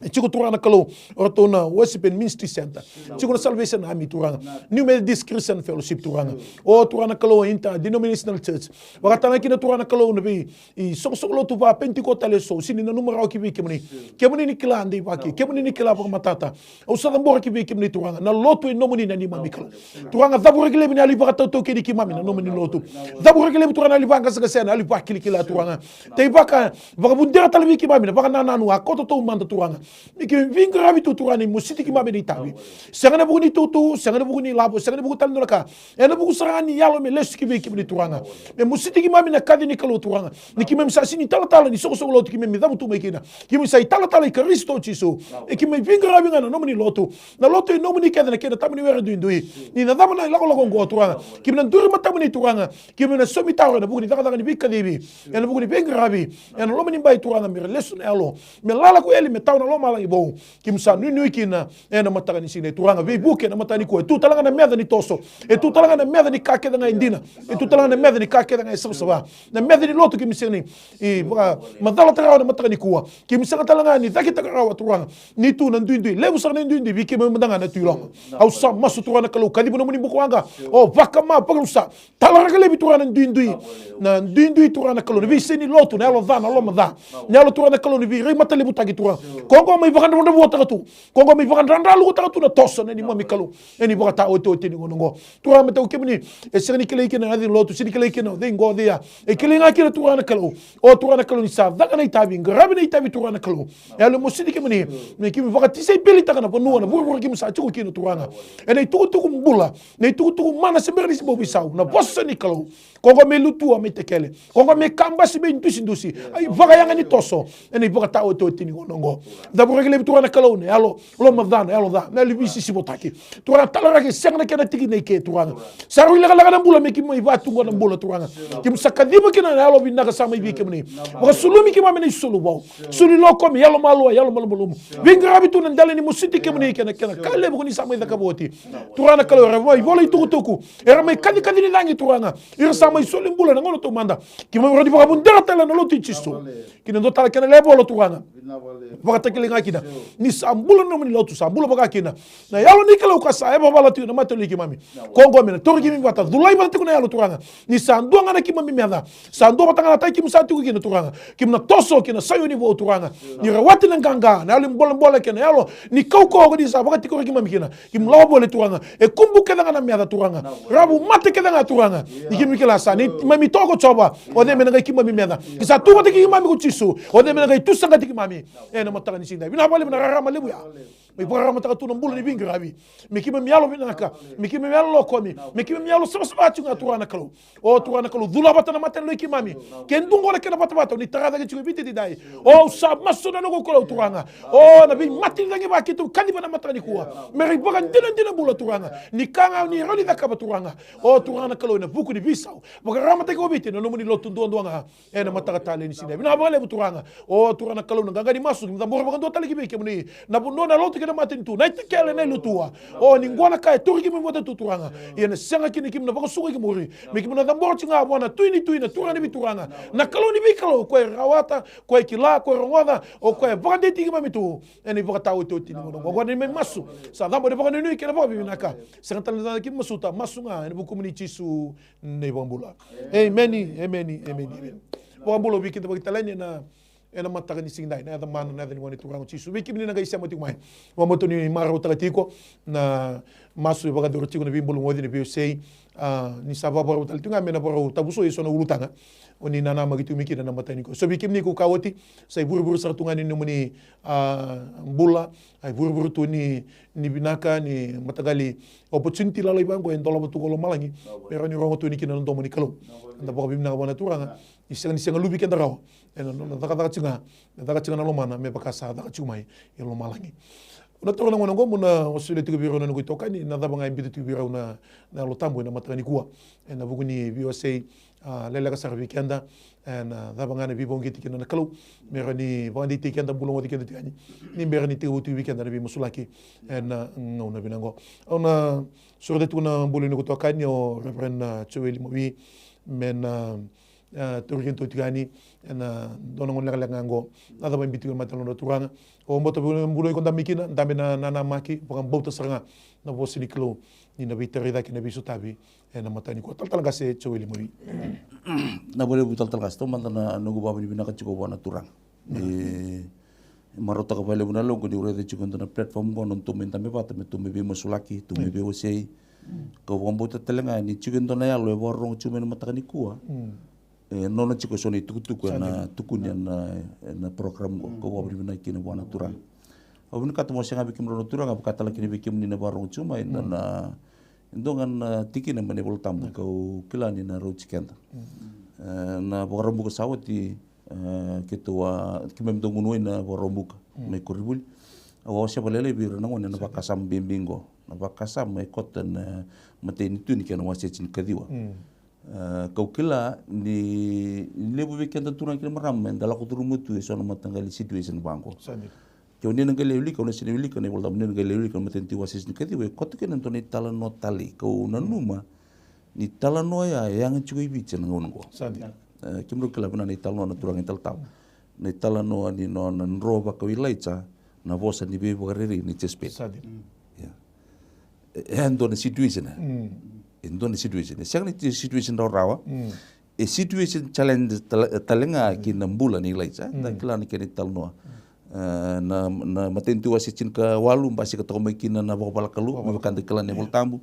e tiko, Turaga na Kalou, o ratou na Worship and Ministry Center, tiko na Salvation Army, Turaga, New Methodist Christian Fellowship, Turaga, o Turaga na Kalou, Interdenominational Church. Vakatalega kina, Turaga na Kalou, na vei, isoqosoqo lotu va Penitiko tale eso, au sega ni nanuma rawa ki vei kemuni. Kemuni ni kila deivaki, kemuni ni kila vakamatata. Au sa cabora ki vei kemuni, Turaga, na lotu e nomuni, na neimami Kalou. Turaga, cavuta ki liu na yalo ni vakatautaukeni keimami, na nomuni lotu. Cavuta ki liu, Turaga, na yalo ni vaqaseqase, na yalo ni vakilakila, Turaga. Teivaka, vakavudera tale vei keimami na vakanananu a koto taumada, Turaga, me keimami veiqaravi tu, Turaga, ni mositi keimami ena itavi. Sega ena vuku ni itutu, sega ena vuku ni ilavo, sega ena vuku tale ni dua na ka. Ena vuku sara ga ni yalo me lesu ki vei kemuni, Turaga, me mositi keimami na kaci ni Kalou, Turaga, ni keimami sa sega ni talatala ni soqosoqo lotu keimami cavutu mai kina. Keimami sa italatala i Karisito Jisu. E keimami veiqaravi ga na nomuni lotu. Na lotu e nomuni kece, na kena taba ni were duidui. Ni na cava na ilakolako oqo, Turaga, keimami na duri matamuni, Turaga. Keimami na saumi taro ena vuku ni cakacaka ni veikacivi, ena vuku ni veiqaravi, ena loma ni bai, Turaga, me ra lesu na yalo, me lala ko eli, me tawa na lomalagi vou. Keimami sa nuinui kina ena mataka ni siga, Turaga. Veivuke ena mataka nikua. E tu talega na meca ni toso. E tu talega na meca ni ka kece ga e dina. E tu talega na meca ni ka kece ga e savasava. Na meca ni lotu keimami sega ni, e, vakamacalataka rawa ena mataka nikua. Keimami sega talega ni cakitaka rawa, Turaga, ni tu na duidui. Levu sara na duidui vei keimami mada ga na tu i loma. Au sa masu, Turaga na Kalou, kacivi nomuni bukawaqa. O vakama, vakarusa. Talaraka laivi, Turaga, na duidui. Na duidui, Turaga na Kalou, na veisei ni lotu, na yalo ca, na loma ca. Na yalo, Turaga na Kalou, ni veirai matalevutaki, Turaga. Ko Ko mai vakadravudravutaka tu. Ko qo mai vakadradralukutaka tu na toso na neimami Kalou. Ena ivakataotioti ni gauna oqo. Turaga, me tau kemuni, e sega ni kilai kina na yaca ni lotu, sega ni kilai kina o cei qo, o cei ya. E kilai ga kina Turaga na Kalou. O Turaga na Kalou, ni sa caka na itavi, qaravi na itavi Turaga na Kalou. E yalo mositi kemuni. Me keimami vakatisaipelitaka na vanua, na vuravura keimami sa tiko kina Turaga. Ena itukutuku bula, na itukutuku mana se bera ni se bau veisau. Na vosa ni Kalou. Ko qo me lutua, me tekele. Ko qo me kabasi, me dusidusi. Ai vakayaga ni toso. Ena ivakataotioti ni gauna oqo. Cavuraki laivi Turaga na Kalou na yalo lomacana, yalo ca, na yalo veisisivotaki. Turaga, talaraki, sega na kena tikina i ke Turaga. Sa rui lekaleka na bula me keimami vatu qo na bula Turaga. Keimami sa kaciva kina na yalo vinaka sa mai vei kemuni. Vakasulumi keimami ena isulu vou. Sulu ni lokomi, yalo malua, yalo malumalumu. Veiqaravi tu na dela ni mositi kemuni kei na, kei na ka levu ko ni sa mai cakava oti. Turaga na Kalou, era mai vola itukutuku. Era mai kacikaci ni cagi Turaga. Ira sa mai soli bula na gauna taumada. Keimami rawa ni vakavudera tale na lotu i Jisu. Kina dua tale kena level Turaga. Vakatakila ga kina. Ni sa bula na nomuni lotu, sa bula vaka kina. Na yalo ni Kalou ka sa yavavala tiko na matalotu i keimami. Ko qo me na tauri keimami vata, culai vata tiko na yalo Turaga. Ni sa dua ga na keimami meca. Sa dua vata ga na tai keimami sa tiko kina Turaga. Keimami na toso ki na Saioni vou Turaga. Ni rawati na qaqa, na yalo ni bolebole kei na yalo ni kaukauwa ko ni sa vakatikori keimami kina. Keimami lako voli Turaga. E kubu kece ga na meca Turaga. Ravu mate kece ga Turaga. Ni keimami kila sa neimami toka ko Jiova. O cei me na qai keimami meca? Ke sa tu vata kei keimami ko Jisu, o cei me na qai tu saqati keimami? Ena mataka ni siga. Vinaka vakalevu na rarama levu ya. Me vakararamataka tu na bula ni veiqaravi. Me keimami yalo vinaka. Me keimami yalo lokomi. Me keimami yalo savasava tiko ga Turaga na Kalou. O Turaga na Kalou, cula vata na mata ni loi keimami. Ke dua qo na kena vatavata, ni tara cake tiko e Viti edaidai. O, au sa masu na noqu Kalou Turaga. O, na veimate ni cagi vaka keitou kaciva na mataka nikua. Me ra ivakadinadina bula Turaga. Ni ka ga ni rawa ni cakava Turaga. O, Turaga na Kalou, ena vuku ni veisau. Vakararamataki ko Viti, na nomuni lotu duadua ga. Ena mataka tale ni siga. Vinaka vakalevu Turaga. O Turaga na Kalou, na qaqa ni masu, keimami cabora vakadua tale ki vei kemuni. Na vanua na lotu kei na matanitu, na itakele, na ilutua. O ni qo na ka e tauri keimami vata tu Turaga. Ia na sega kina keimami na vakasuka ki muri. Me keimami na cabora tiko ga vua na Tui ni tui, na Turaga ni veituraga. Na Kalou ni veikalou, ko e rawata, ko e kila, ko e rogoca, o ko e vakadeitaki keimami tu. Ena ivakataotioti ni gauna oqo. Oqo na neimami masu. Sa cabo ena vakanuinui kei na vakavinavinaka. Sega tale ni keimami masuta, masu ga ena vukumuni Jisu. Na iVakabula. Emeni, emeni, emeni, emeni. Vakabula, au via kidavaki tale yani ena, ena mataka ni siga edai, na yaca mana, na yaca ni Gone Turaga o Jisu. Vei kemuni na qai sema tiko mai, vakabauta ni marautaka tiko na masu e vakayacori tiko na veibulugoci, na veiwasei. A, ni sa vakarau tale tiko ga me na vakarau tavuso eso na ulutaga o ni nanamaki tiko mai kina na mataka nikua. So vei kemuni ko ka oti, sa ivurevure sara tu ga ni nomuni, a, bula, a ivurevure tu ni, ni vinaka, ni mataqali opportunity lalai vaqo e dolava tu ko lomalagi. Me rawa ni rogo tu yani kina na domo ni Kalou. Eda vakavinavinaka vua na Turaga. Ni sega ni sega luvi keda rawa ena nona cakacaka tiko ga, me caka tiko ga na lomana me vaka sa caka tiko mai e lomalagi. Au na taura na gauna oqo meu na solia tiko vei rau na noqu itokani, na cava ga e biuta tiko vei rau na, na Yalo Tabu ena mataka nikua. Ena vuku ni veiwasei, a, leleka sara vei keda, ena cava ga na veivakauqeti kina na Kalou me rawa ni vakadeitaki keda, bulugoci keda tiko yani, ni bera ni tekivu tiko vei keda na veimasulaki ena gauna vinaka oqo. Au na sureta tiko na bula ni noqu itokani o Reverend, a, Joeli Mawi, me na, a, tauri kedatou tiko yani ena dua na gauna lekaleka ga oqo. Na cava e biuta tiko ena mata ni nodra turaga. Au vakabauta vei iko na bula iko dabe mai kina, dabe na, na, nanamaki, vakabauta sara ga na vosa ni Kalou ni na veitarai cake, na veisotavi ena mataka nikua. Talatala qase Joeli Mawi. Na vakalevu talatala qase, taumada na noqu vakavinavinaka tiko vua na Turaga. E marautaka vakalevu na lewe oqo niu raica tiko e dua na platform oqo, nodatou mai dabe vata, me tou mai veimasulaki, tou mai veiwasei. Kau vakabauta tale ga ni tiko e dua na yalo e vakarorogo tiko mai ena mataka nikua. E nona tiko eso na itukutuku ena tukuni ena, ena program oqo. Kau vakavinavinaka kina vua na Turaga. Au vinakata meu wasea ga vei kemudrau na turaga, vaka tale kina vei kemuni na vakarorogo tiko mai, na, na, e dua ga na tikina mai na iVolatabu kau kila ni na rauti keda. E, na Vakaraubuka sa oti, e, keitou a, keimami dau gunu wai na Vakaraubuka mai koronivuli. Au a wasea vakalailai vei ira na gone na vakasama bibi oqo. Na vakasama e koto ena imatai ni Tui kei na wase tinikaciwa. E, kau kila ni levu vei keda turaga kei na marama eda lako curuma tu eso na mataqali situation vaqo. Keu ni na qai lai wilika, au na sega ni wilika na iVolatabu, ni na qai lai wilika na imatai ni Tui wase tinikaciwa, e koto kina e dua na italanoa talei. Kau nanuma ni talanoa ya e yaga tiko i Viti ena gauna oqo. E, kemudrau kila vinaka na italanoa na turaga i Talatala. Na italanoa ni nona dro vakau Ilaija na vosa ni veivakarerei nei Jesepeli. Ia. E, e dua na situation, e. E dua na situation. E sega ni situation rawarawa. E situation challenge tale, tale ga ki na bula nei Ilaija. Da kila na kena italanoa. E, na, na Matanitu wase tinikawalu, basika toka mai kina na vakavalakalu, me vaka da kila na iVola Tabu.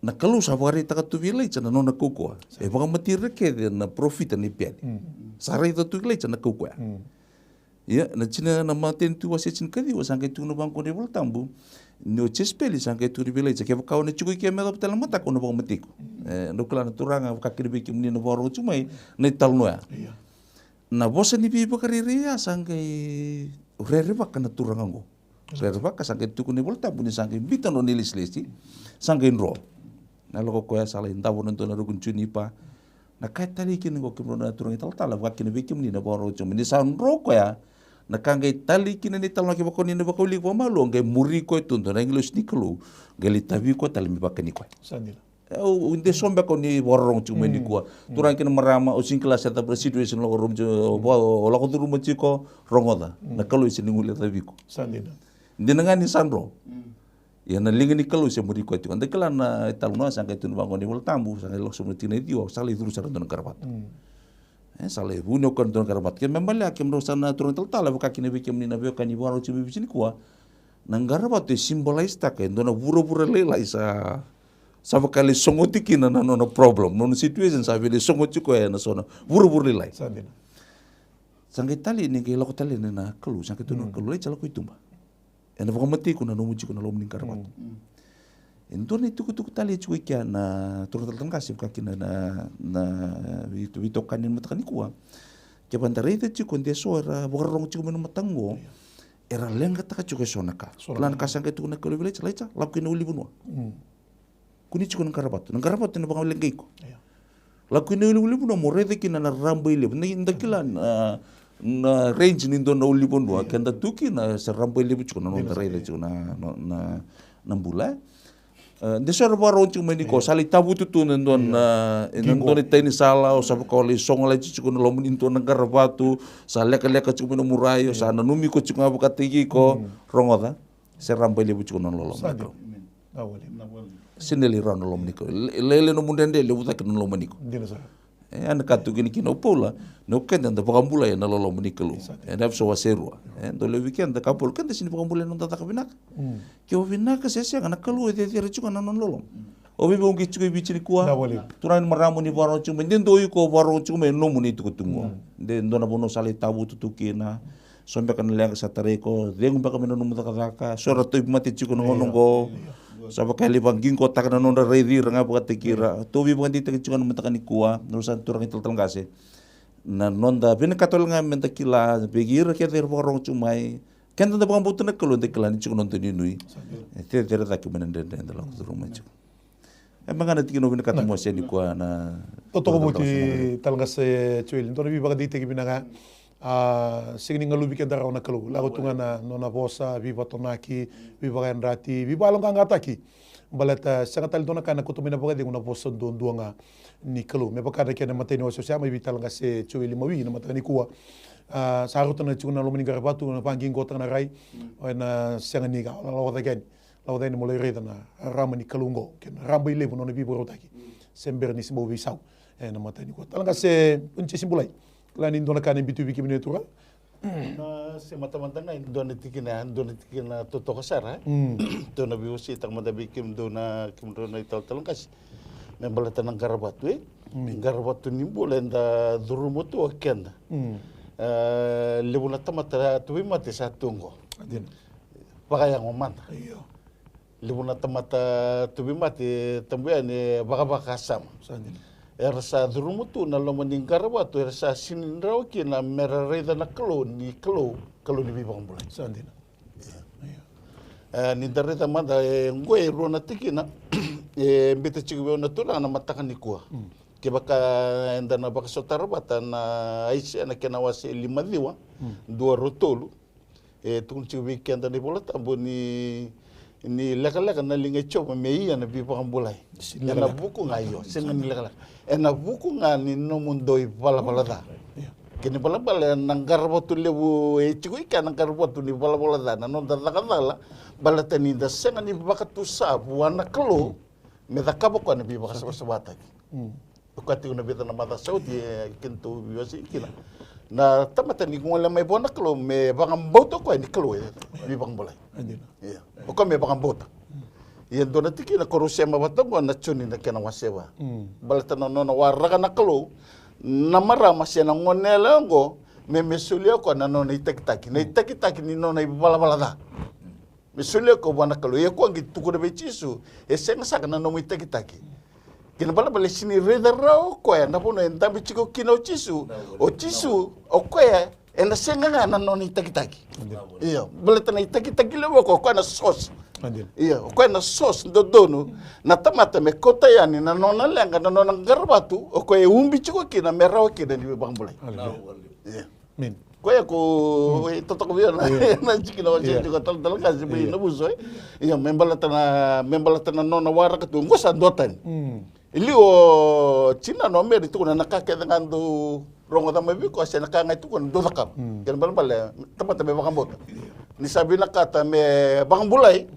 Na Kalou sa vakaraitaka tu vei Ilaija na nona kaukauwa. E vakamatei ira kece na parofita na iPeali. Sa raica tu Ilaija na kaukauwa ya. Ia, na tina na Matanitu wase tinikaciwa, sa qai tukuna vaqo na iVola Tabu ni o Jesepeli sa qai tukuna vei Ilaija, kevaka o na tiko i ke me yacova tale na mataka, au na vakamatei iko. E, dou kila na Turaga, vaka kina vei kemuni na vakarorogo tiko mai na italanoa ya. Na vosa ni veivakarerei ya sa qai rerevaka na turaga oqo. Rerevaka, sa qai tukuna na iVola Tabu ni sa qai biuta na nona ilesilesi, sa qai dro. Na lako koya sa lai davo na dua na ruku ni junipa. Na ka e talei kina oqo, kemudrau na turaga italatala, vaka kina vei kemuni na vakarorogo tiko mai, ni sa dro koya, na ka qai talei kina na italanoa, kevaka o ni na vakaulika vakamalua, qai muri koya tu e dua na agilosi ni Kalou, qai lai tavi koya tale me vakani koya. Sa dina. E, au, au de so beka o ni vakarorogo tiko mai nikua. Turaga kei na marama, au sega ni kila se cava na situation o lako curuma tiko, o lako curuma tiko, rogoca. Na Kalou e sega ni guilecavi iko. Sa dina. Dina ga ni sa dro. Ia na liga ni Kalou se muri koya tiko. Da kila na italanoa, sa qai tukuna vaqo na iVola Tabu, sa qai lako sobu na tikina e ciwa, sa lai curu sara e dua na qaravatu. E, sa lai vuni o koya e dua na qaravatu. Ke me balea, kemudrau sa na turaga italatala, vaka kina vei kemuni na veiwekani vakarorogo tiko mai Viti nikua, na qaravatu e symbolise-taka e dua na vuravura lailai sa, sa vaka e lai sogoti kina na nona problem, nona situation, sa via lai sogoti koya ena so na vuravura lailai. Sa dina. Sa qai talei ni qai lako tale na Kalou, sa qai tukuna na Kalou, Ilaija, lako i tuba. Ena vakamatei iko na nomu tiko na loma ni qaravatu. E dua na itukutuku talei e tiko i kea na turaga italatala qase, vaka kina na, na vei, veitokani ena mataka nikua. Kevaka da raica tiko de so era vakarorogo tiko mai na mataka oqo, era leqataka tiko e so na ka. Kila na ka sa qai tukuna na Kalou vei Ilaija, Ilaija, lako ki na ulunivanua. Kua ni tiko na qaravatu. Na qaravatu ena vakaleqai iko. Lako ki na ulunivanua mo raica kina na raraba i levu. Da kila na, na range ni dua na ulunivanua. Keda tu kina sa raraba i levu tiko na noda raica tiko na, na, na, na bula. E, de so era vakarorogo tiko mai nikua, sa lai tavutu tu na dua na, e, na dua na tainisala, o sa vaka o lai sogo lai tiko na loma ni dua na qaravatu, sa lekaleka tiko mai na murai, o sa nanumi iko tiko ga vakataki iko, rogoca. Se raraba i levu tiko na loloma ni Kalou. Sega ni lai rawa na loloma ni Kalou. Lailai nomu dredre, levu cake na loloma ni Kalou. E, a na ka tukuni kina o Paula, ni o keda da vakabulai ena loloma ni Kalou. Ena Efeso wase rua. E, dau levu vei keda, kaya o Paula, keda sega ni vakabulai ena noda caka vinaka. Ke o vinaka se sega, na Kalou e cecere tiko ga na nona loloma. O vei vei o qai tiko e Viti nikua? Turaga, marama, ni vakarorogo tiko mai, de dua iko vakarorogo tiko mai, nomu na itukutuku qo. De dua na vanua sa lai tavutu tu kina. So beka na leqa sa tarai iko, cegu beka mai na nomu cakacaka, so era tauvimate tiko na gauna oqo. Sa vaka e lai vaqiqotaka na nodra raici ira ga vakataki ira. Tou veivakadeitaki tiko na mataka nikua, na sa turaga italatala qase. Na noda vinakata wale ga meda kila, vei ira kece era vakarorogo tiko mai. Keda da vakabauta na Kalou, da kila ni tiko na noda nuinui. E cecere cake mai na dredre eda lako curuma tiko. E, me ga na tikina au vinakata mo se nikua na. Totoka voti, talatala qase Joeli, dua na veivakadeitaki vinaka. A, sega ni galuvi keda rawa na Kalou. Lako tu ga na nona vosa, veivakatonaki, veivakayadrati, veivakayaloqaqataki. Baleta sega tale dua na ka ena kauta mai na vakacegu, na vosa duadua ga ni Kalou. Me vaka na kena imatai ni wasewase mai vei talatala qase Joeli Mawi na mataka nikua. A, sa rauta na tiko na loma ni qaravatu, na vaqiqotaka na rai. Ena sega ni ka, lako cake yani. Lako cake yani mo lai raica na rarama ni Kalou oqo, kei na raraba i levu na nona veivakarautaki. Se bera ni se bau veisau. Ena mataka nikua, talatala qase Jesi Bulai, kila ni dua na ka ena biuta vei kemuni na Turaga. Na se matamata ga e dua na tikina, dua na tikina totoka sara, e. Tou na veiwaseitaka mada vei kemudou na, kemudrau na italatala qase. Me baleta na qaravatu, e. Qaravatu ni bula eda curuma tu o keda. E, levu na tamata tauvimate sa tu oqo. Vakayago mada. Levu na tamata tauvimate, tabu yani, e vakavakasama. Era sa curuma tu na loma ni qaravatu, era sa sega ni rawa kina mera raica na Kalou ni Kalou, Kalou ni veivakabulai. Sa dina. E, ni da raica mada, e, oqo e rua na tikina e biuta tiko vei au na Turaga na mataka nikua. Kevaka eda na vakasotara vata na Aisea na kena wase lima ciwa, dua, rua, tolu. E tukuna tiko vei keda na iVola Tabu ni, ni lekaleka na liga i Jiova me ia na veivakabulai. Ena vuku ga, io, sega ni lekaleka. Ena vuku ga ni nomudou ivalavala ca. Kena ibalebale na qaravatu levu e tiko i kea na qaravatu ni valavala ca, na noda caka cala, baleta ni da sega ni vakatusa vua na Kalou me cakava o koya na veivakasavasavataki. O koya tiko na vica na macawa sa oti, e, kedatou veiwasei kina. Na tamata ni gole mai vua na Kalou me vakabauta o koya ni Kalou e veivakabulai. Ia, o koya me vakabauta. Ia dua na tikina ko rau sema vata oqo na Joni na kena wase va. Baleta na nona waraka na Kalou na marama se na goneyalewa oqo me me solia o koya na nona itakitaki, na itakitaki ni nona ivalavala ca. Me solia o koya vua na Kalou. Ia o koya qai tukuna vei Jisu, e sega saka na nomu itakitaki. Kena balebale e sega ni raica rawa o koya na vanua e dabe tiko kina o Jisu. O Jisu, o koya ena sega ga na nona itakitaki. Io, baleta na itakitaki levu o koya, o koya na source. Io, o koya na source dodonu. Na tamata me kauta yani na nona leqa, na nona qaravatu, o koya e ubi tiko kina me rawa kina ni veivakabulai. Io. Koya ko e totoka vei au na tikina, o se tiko talatala qase mai Navuso e. Io, me baleta na, me baleta na nona waraka tu oqo sa duatani. E liu o tinana o Meri tukuna na ka kece ga dau rogoca mai vei koya se na ka ga e tukuna dau cakava. Kena balebale tamata me vakabauta ni sa vinakata me vakabulai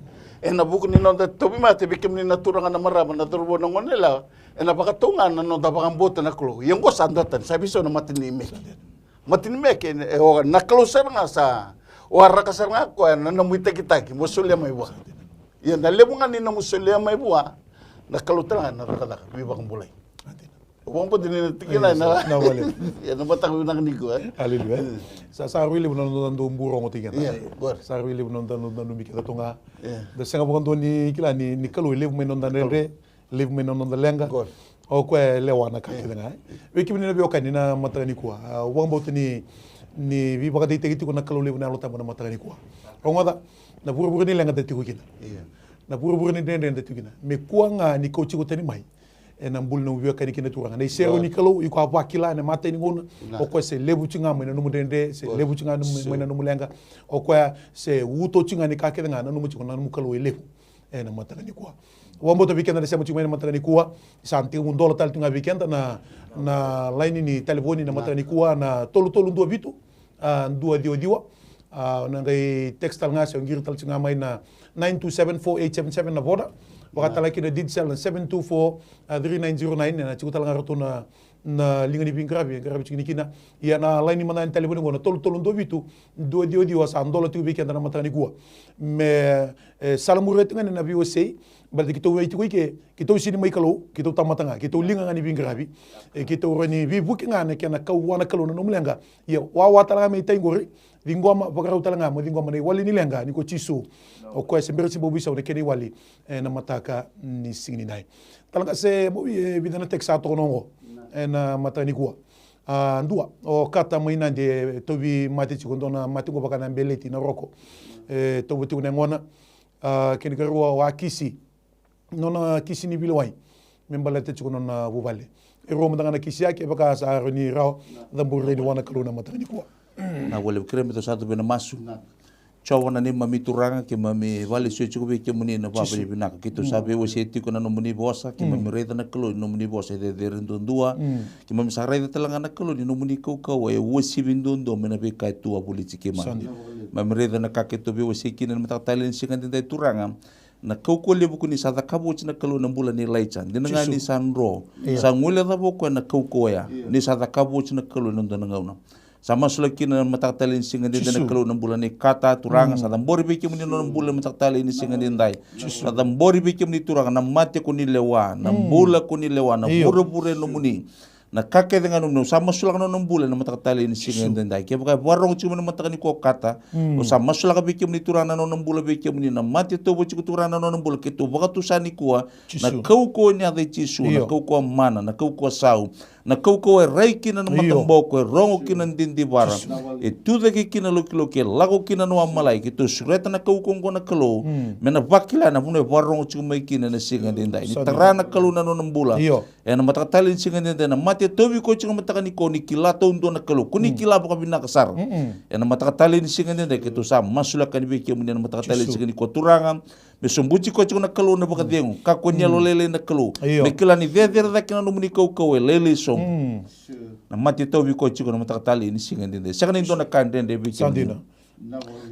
ena vuku ni noda tauvimate vei kemuni na turaga, na marama, na cauravou, na goneyalewa, ena vakatau ga na noda vakabauta na Kalou. Ia oqo sa duatani, sa veisau na mata ni meke. Mata ni meke e, o na Kalou sara ga sa waraka sara ga o koya na nomu itakitaki mo solia mai vua. Ia na levu ga ni nomu solia mai vua, na Kalou tale ga na cakacaka veivakabulai. Au vakabauta ni na tikina ena mataka vinaka nikua. Aleluya. Sa, sa rui levu na noda dau burogo tiko keda. Sa rui levu na noda, noda nanumi keda tu ga. Da sega vakadua ni kila ni, ni Kalou e levu mai noda dredre, levu mai na noda leqa. O koya e lewa na ka kece ga. Vei kemuni na veiwekani na mataka nikua, au vakabauta ni, ni veivakadeitaki tiko na Kalou levu na Yalo Tabu na mataka nikua. Rogoca, na vuravura ni leqa da tiko kina. Na vuravura ni dredre da tiko kina. Me kua ga ni kau tiko tani mai ena bula ni nomu veiwekani kei na turaga. Na iserau ni Kalou, iko a vakila ena imatai ni gauna. O koya se levu tiko ga mai na nomu dredre, se levu tiko ga mai na nomu leqa. O koya se uto tiko ga ni ka kece ga, nanuma tiko na nomu Kalou e levu. Ena mataka nikua. Au vakabauta vei keda na sema tiko mai na mataka nikua, sa tekivu dola tale tu ga vei keda na, na laini ni talevoni na mataka nikua, na tolu tolu dua vitu, a, dua ciwa ciwa. A, na qai text tale ga se o qiri tale tiko ga mai na nine two seven four eight seven seven na Voda. Vaka tale ga kina Digicel na seven two four three nine zero nine, ena tiko tale ga ratou na na liga ni veiqaravi e qaravi tiko kina. Ia na laini mada ni talevoni oqo na tolu tolu dua vitu dua ciwa ciwa, sa dola tiko vei keda na mataka nikua. Me, e, salamuria tiko ga na veiwasei, baleta keitou mai tiko i ke, keitou sega ni mai Kalou, keitou tamata ga, keitou liga ga ni veiqaravi. E, keitou rawa ni veivuke ga na kena kau vua na Kalou na nomu leqa. Ia wawa tale ga me itai qori, ciqoma, vakarau tale ga mo ciqoma na iwali ni leqa ni ko Jisu. O koya se bera se bau veisau na kena iwali ena mataka ni siga nidai. Tale ga se bau, e, vica na text sa toka oqo ena mataka nikua. A, dua, o Kata mai Nadi, e tauvi mate tiko, dua na mate qo vaka na beleti, na roko. E tauva tiko na yagona. A, kena ikarua o Akisi, nona kisi ni veilewai me baleta tiko nona vuvale. E rua mada ga na kisi ya, kevaka sa rawa ni rawa, cabori rawa ni vua na Kalou na mataka nikua. Na vua levu, kerea me tou sa cuva ena masu. Jiova na neimami Turaga, keimami vakalesuya tiko vei kemuni na vakavinavinaka. Keitou sa veiwasei tiko na nomuni vosa, keimami raica na Kalou ni nomuni vosa e cecere duadua. Keimami sa raica tale ga na Kalou ni nomuni kaukauwa e uasivi duadua mai na veika e tu wavoliti keimami. Keimami raica na ka keitou veiwasei kina ena mataka talei ni siga edaidai, Turaga. Na kaukauwa levu ko ni sa cakava oti na Kalou ena bula nei Ilaija. Dina ga ni sa dro, sa guilecava o koya na kaukauwa ya. Ni sa cakava oti na Kalou ena dua na gauna. Sa masulaki kina na mataka talei ni siga edaidai na Kalou na bula nei Kata, Turaga, sa cabori vei kemuni na nona bula ena mataka talei ni siga edaidai. Sa cabori vei kemuni, Turaga, na mate ko ni lewa, na bula ko ni lewa, na vuravura e nomuni. Na ka kece ga e nomuni. Au sa masulaka na nona bula ena mataka talei ni siga edaidai. Kevaka e vakarorogo tiko mai na mataka nikua o Kata, au sa masulaka vei kemuni, Turaga, na nona bula vei kemuni, na mate e tauva tiko, Turaga, na nona bula, keitou vakatusa nikua na kaukauwa ni yaca i Jisu, na kaukauwa mana, na kaukauwa sau. Na kaukauwa e rai kina na mataboko, e rogo kina na didivara, e tucake kina na lokiloki, e lako kina na wamalai. Keitou sureta na kaukauwa oqo na Kalou me na vakila na vanua e vakarorogo tiko mai kina ena siga edaidai. Ni tara na Kalou na nona bula ena mataka talei ni siga edaidai. Na mate e tauvi koya tiko ena mataka nikua, ni kila taudua na Kalou, ko ni kila vakavinaka sara. Ena mataka talei ni siga edaidai keitou sa masulaka yani vei kemuni ena mataka talei ni siga nikua, Turaga. Me sobuti koya tiko na Kalou na vakacegu, kakua ni yalolailai na Kalou. Me kila ni cecere cake na nomuni kaukauwa e lailai sobu. Na mate e tauvi koya tiko ena mataka talei ni siga edaidai. Sega ni dua na ka dredre vei kemuni.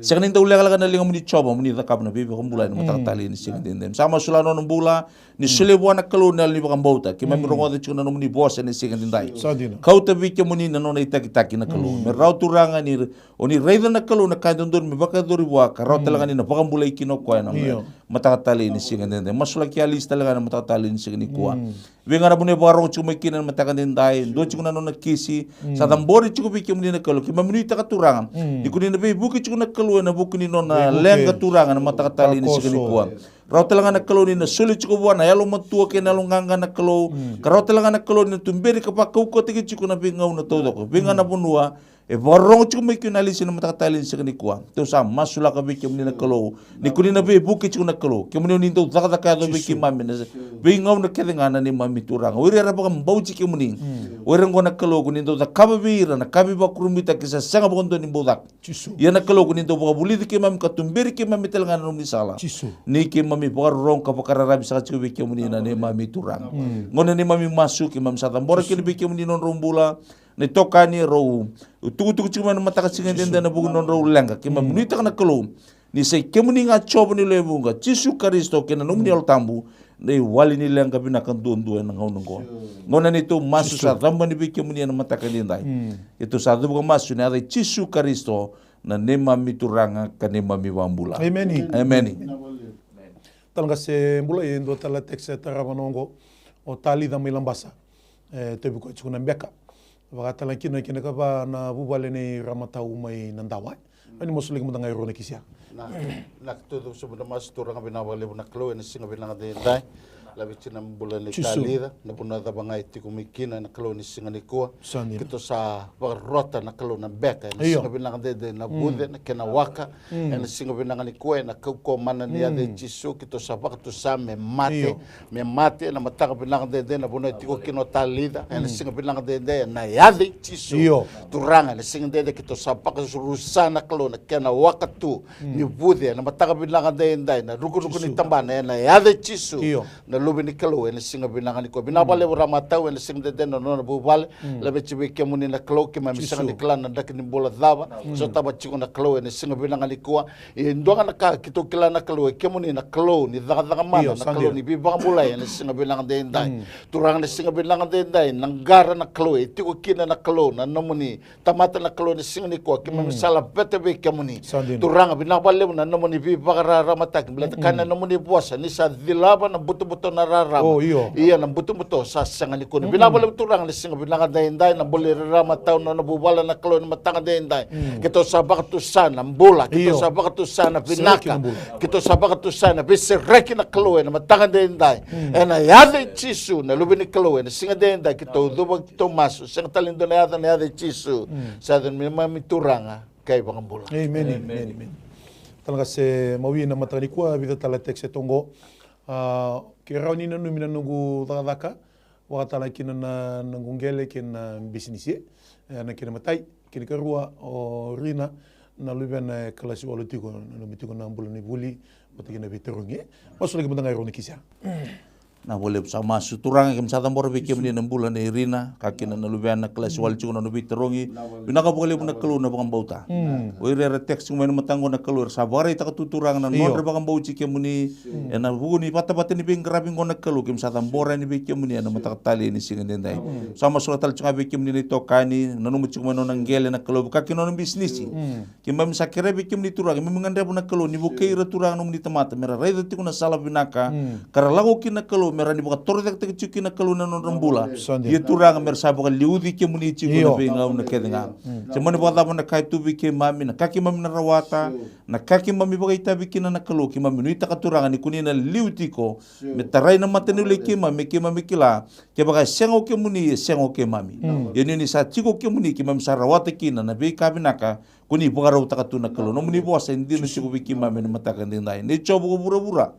Sega ni dau lekaleka na ligamuni Jiova mo ni cakava na veivakabulai ena mataka talei ni siga daidai. Sa masulaka na nona bula, ni solia vua na Kalou na yalo ni vakabauta. Keimami rogoca tiko na nomuni vosa ena siga daidai. Kauta vei kemuni na nona itakitaki na Kalou. Me rawa Turaga ni o ni raica na Kalou na ka e dodonu me vakayacori vua, ka rawa tale ga ni na vakabulai kina o koya ena mataka talei ni siga daidai. Masulaki Alisi tale ga ena mataka talei ni siga nikua. Vei ga na vanua e vakarorogo tiko mai kina ena mataka daidai, dua tiko na nona kisi, sa cabori tiko vei kemuni na Kalou, keimami nuitaka Turaga ni ko ni na veivuke tiko na Kalou ena vuku ni nona leqa Turaga ena mataka talei ni siga nikua. Rawa tale ga na Kalou ni na soli tiko vua na yalomatua kei na yaloqaqa na Kalou, ka rawa tale ga na Kalou ni na tuberi ka vakaukauwataki tiko na veigauna taucoko, vei ga na vanua e vakarorogo tiko mai kina o Alisi ena mataka talei ni siga nikua. Tou sa masulaka vei kemuni na Kalou, ni ko ni na veivuke tiko na Kalou, kemuni o ni dau cakacaka yaco vei keimami ena veigauna kece ga na neimami Turaga. O ira era vakabauti kemuni, o ira oqo na Kalou ko ni dau cakava vei ira na ka veivakurabuitaki sa sega vakadua ni bau caka. Ia na Kalou ko ni dau vakavulici keimami ka tuberi keimami tale ga ena nomuni sala, ni keimami vakarorogo ka vakararavi saka tiko vei kemuni na neimami Turaga. Gauna neimami masu keimami sa cabora kina vei kemuni na nodrau bula na itokani e rau tukutuku tiko mai na mataka siga daidai ena vuku ni nodrau leqa. Keimami nuitaka na Kalou ni sa i kemuni ga Jiova ni lewe vuqa, Jisu Karisito kei na nomuni Yalo Tabu na iwali ni leqa vinaka duadua ena gauna oqo. Gauna neitou masu sa cabani vei kemuni ena mataka daidai. Keitou sa cuva ka masu ena yaca i Jisu Karisito na neimami Turaga ka neimami Vakabula. Emeni. Talaqase bula, e dua tale na text e tarava na oqo, o Talica mai Labasa. E tauvi koya tiko na beka. Vakatala kina kina ka va na vuvale nei Ramatau mai Nadawa. Mani masulaki mada ga e rua na kisi ya. Na, na keitou cuva sobu na masu. Turaga vinaka vakalevu na Kalou ena siga vinaka daidai. Laveti na bula nei Talica, na vanua cava ga e tiko mai kina na Kalou ena siga nikua. Keitou sa vakarota na Kalou na beka ena siga vinaka daidai, na vuce, na kena waka. Ena siga vinaka nikua ena kaukauwa mana ni yaca i Jisu, keitou sa vakatusa me mate. Me mate ena mataka vinaka daidai na vanua e tiko kina o Talica, ena siga vinaka daidai ena yaca i Jisu. Turaga ena siga daidai keitou sa vakarusa na Kalou na kena waka tu ni vuce ena mataka vinaka daidai, na rukuruku ni tabana ena yaca i Jisu. Na Luve ni Kalou ena siga vinaka nikua. Vinaka vakalevu Ramatau ena siga daidai na nona vuvale. Laveti vei kemuni na Kalou, keimami sega ni kila na draki ni bula cava sotava tiko na Kalou ena siga vinaka nikua. E dua ga na ka keitou kila na Kalou, e kemuni na Kalou ni cakacaka mana, na Kalou ni veivakabulai ena siga vinaka daidai. Turaga ena siga vinaka daidai na qara na Kalou e tiko kina na Kalou na nomuni tamata na Kalou ena siga nikua, keimami sa laveta vei kemuni. Turaga vinaka vakalevu na nomuni veivakararamataki, baleta kaya na nomuni vosa ni sa cilava na butobuto na rarama. Ia na butobuto sa sega ni kune. Vinaka vakalevu Turaga ena siga vinaka daidai na bula i Ramatau na nona vuvale na Kalou ena mataka daidai. Keitou sa vakatusa na bula, keitou sa vakatusa na vinaka, keitou sa vakatusa na veisereki na Kalou ena mataka daidai. Ena yaca i Jisu na Luve ni Kalou ena siga daidai keitou cuva, keitou masu, sega tale ni dua na yaca, na yaca i Jisu. Sa yaca ni neimami Turaga kei Vakabula. Emeni. Talaqase mawi na mataka nikua, vica tale na text e toqo. Ke rawa ni nanumi na noqu cakacaka, vakatala kina na noqu qele kei na bisinisi. E na kena matai, kena karua o Rina, na luvena e kalasi walu tiko, nanumi tiko na bula ni vuli vata kei na veitarogi. Masulaki mada ga e rua na kisi ya. Na vua levu sa masu. Turaga keimami sa cabora vei kemuni na bula nei Rina, ka kina na luvena kalasi walu tiko na nona veitarogi. Vinaka vakalevu na Kalou na vakabauta. O ira era text tiko mai na mataka oqo na Kalou era sa vakaraitaka tu Turaga na nodra vakabauti kemuni. Ena vuku ni vatavata ni veiqaravi oqo na Kalou keimami sa cabora yani vei kemuni ena mataka talei ni siga daidai. Sa masulaka tale tiko ga vei kemuni na itokani, nanuma tiko mai na nona qele na Kalou, vaka kina nona bisinisi. Keimami sa kerea vei kemuni Turaga, keimami gadreva na Kalou ni vukei ira Turaga nomuni tamata me ra raica tiko na sala vinaka ka ra lako kina na Kalou, me ra ni vakatorocaketaki tiko kina na Kalou na nodra bula. Ia Turaga me ra sa vakaliuci kemuni tiko na veigauna kece ga. Se mani vakacava na ka e tu vei keimami, na ka keimami na rawata, na ka keimami vakaitavi kina na Kalou, keimami nuitaka Turaga ni ko ni na liu tiko me tarai na mata ni ulai keimami, me keimami kila kevaka e sega o kemuni, e sega o keimami. Ia ni ni sa tiko o kemuni, keimami sa rawata kina na veika vinaka ko ni vakarautaka tu na Kalou. Nomuni vosa e dina tiko vei keimami ena mataka daidai. Nei Jiova ko vuravura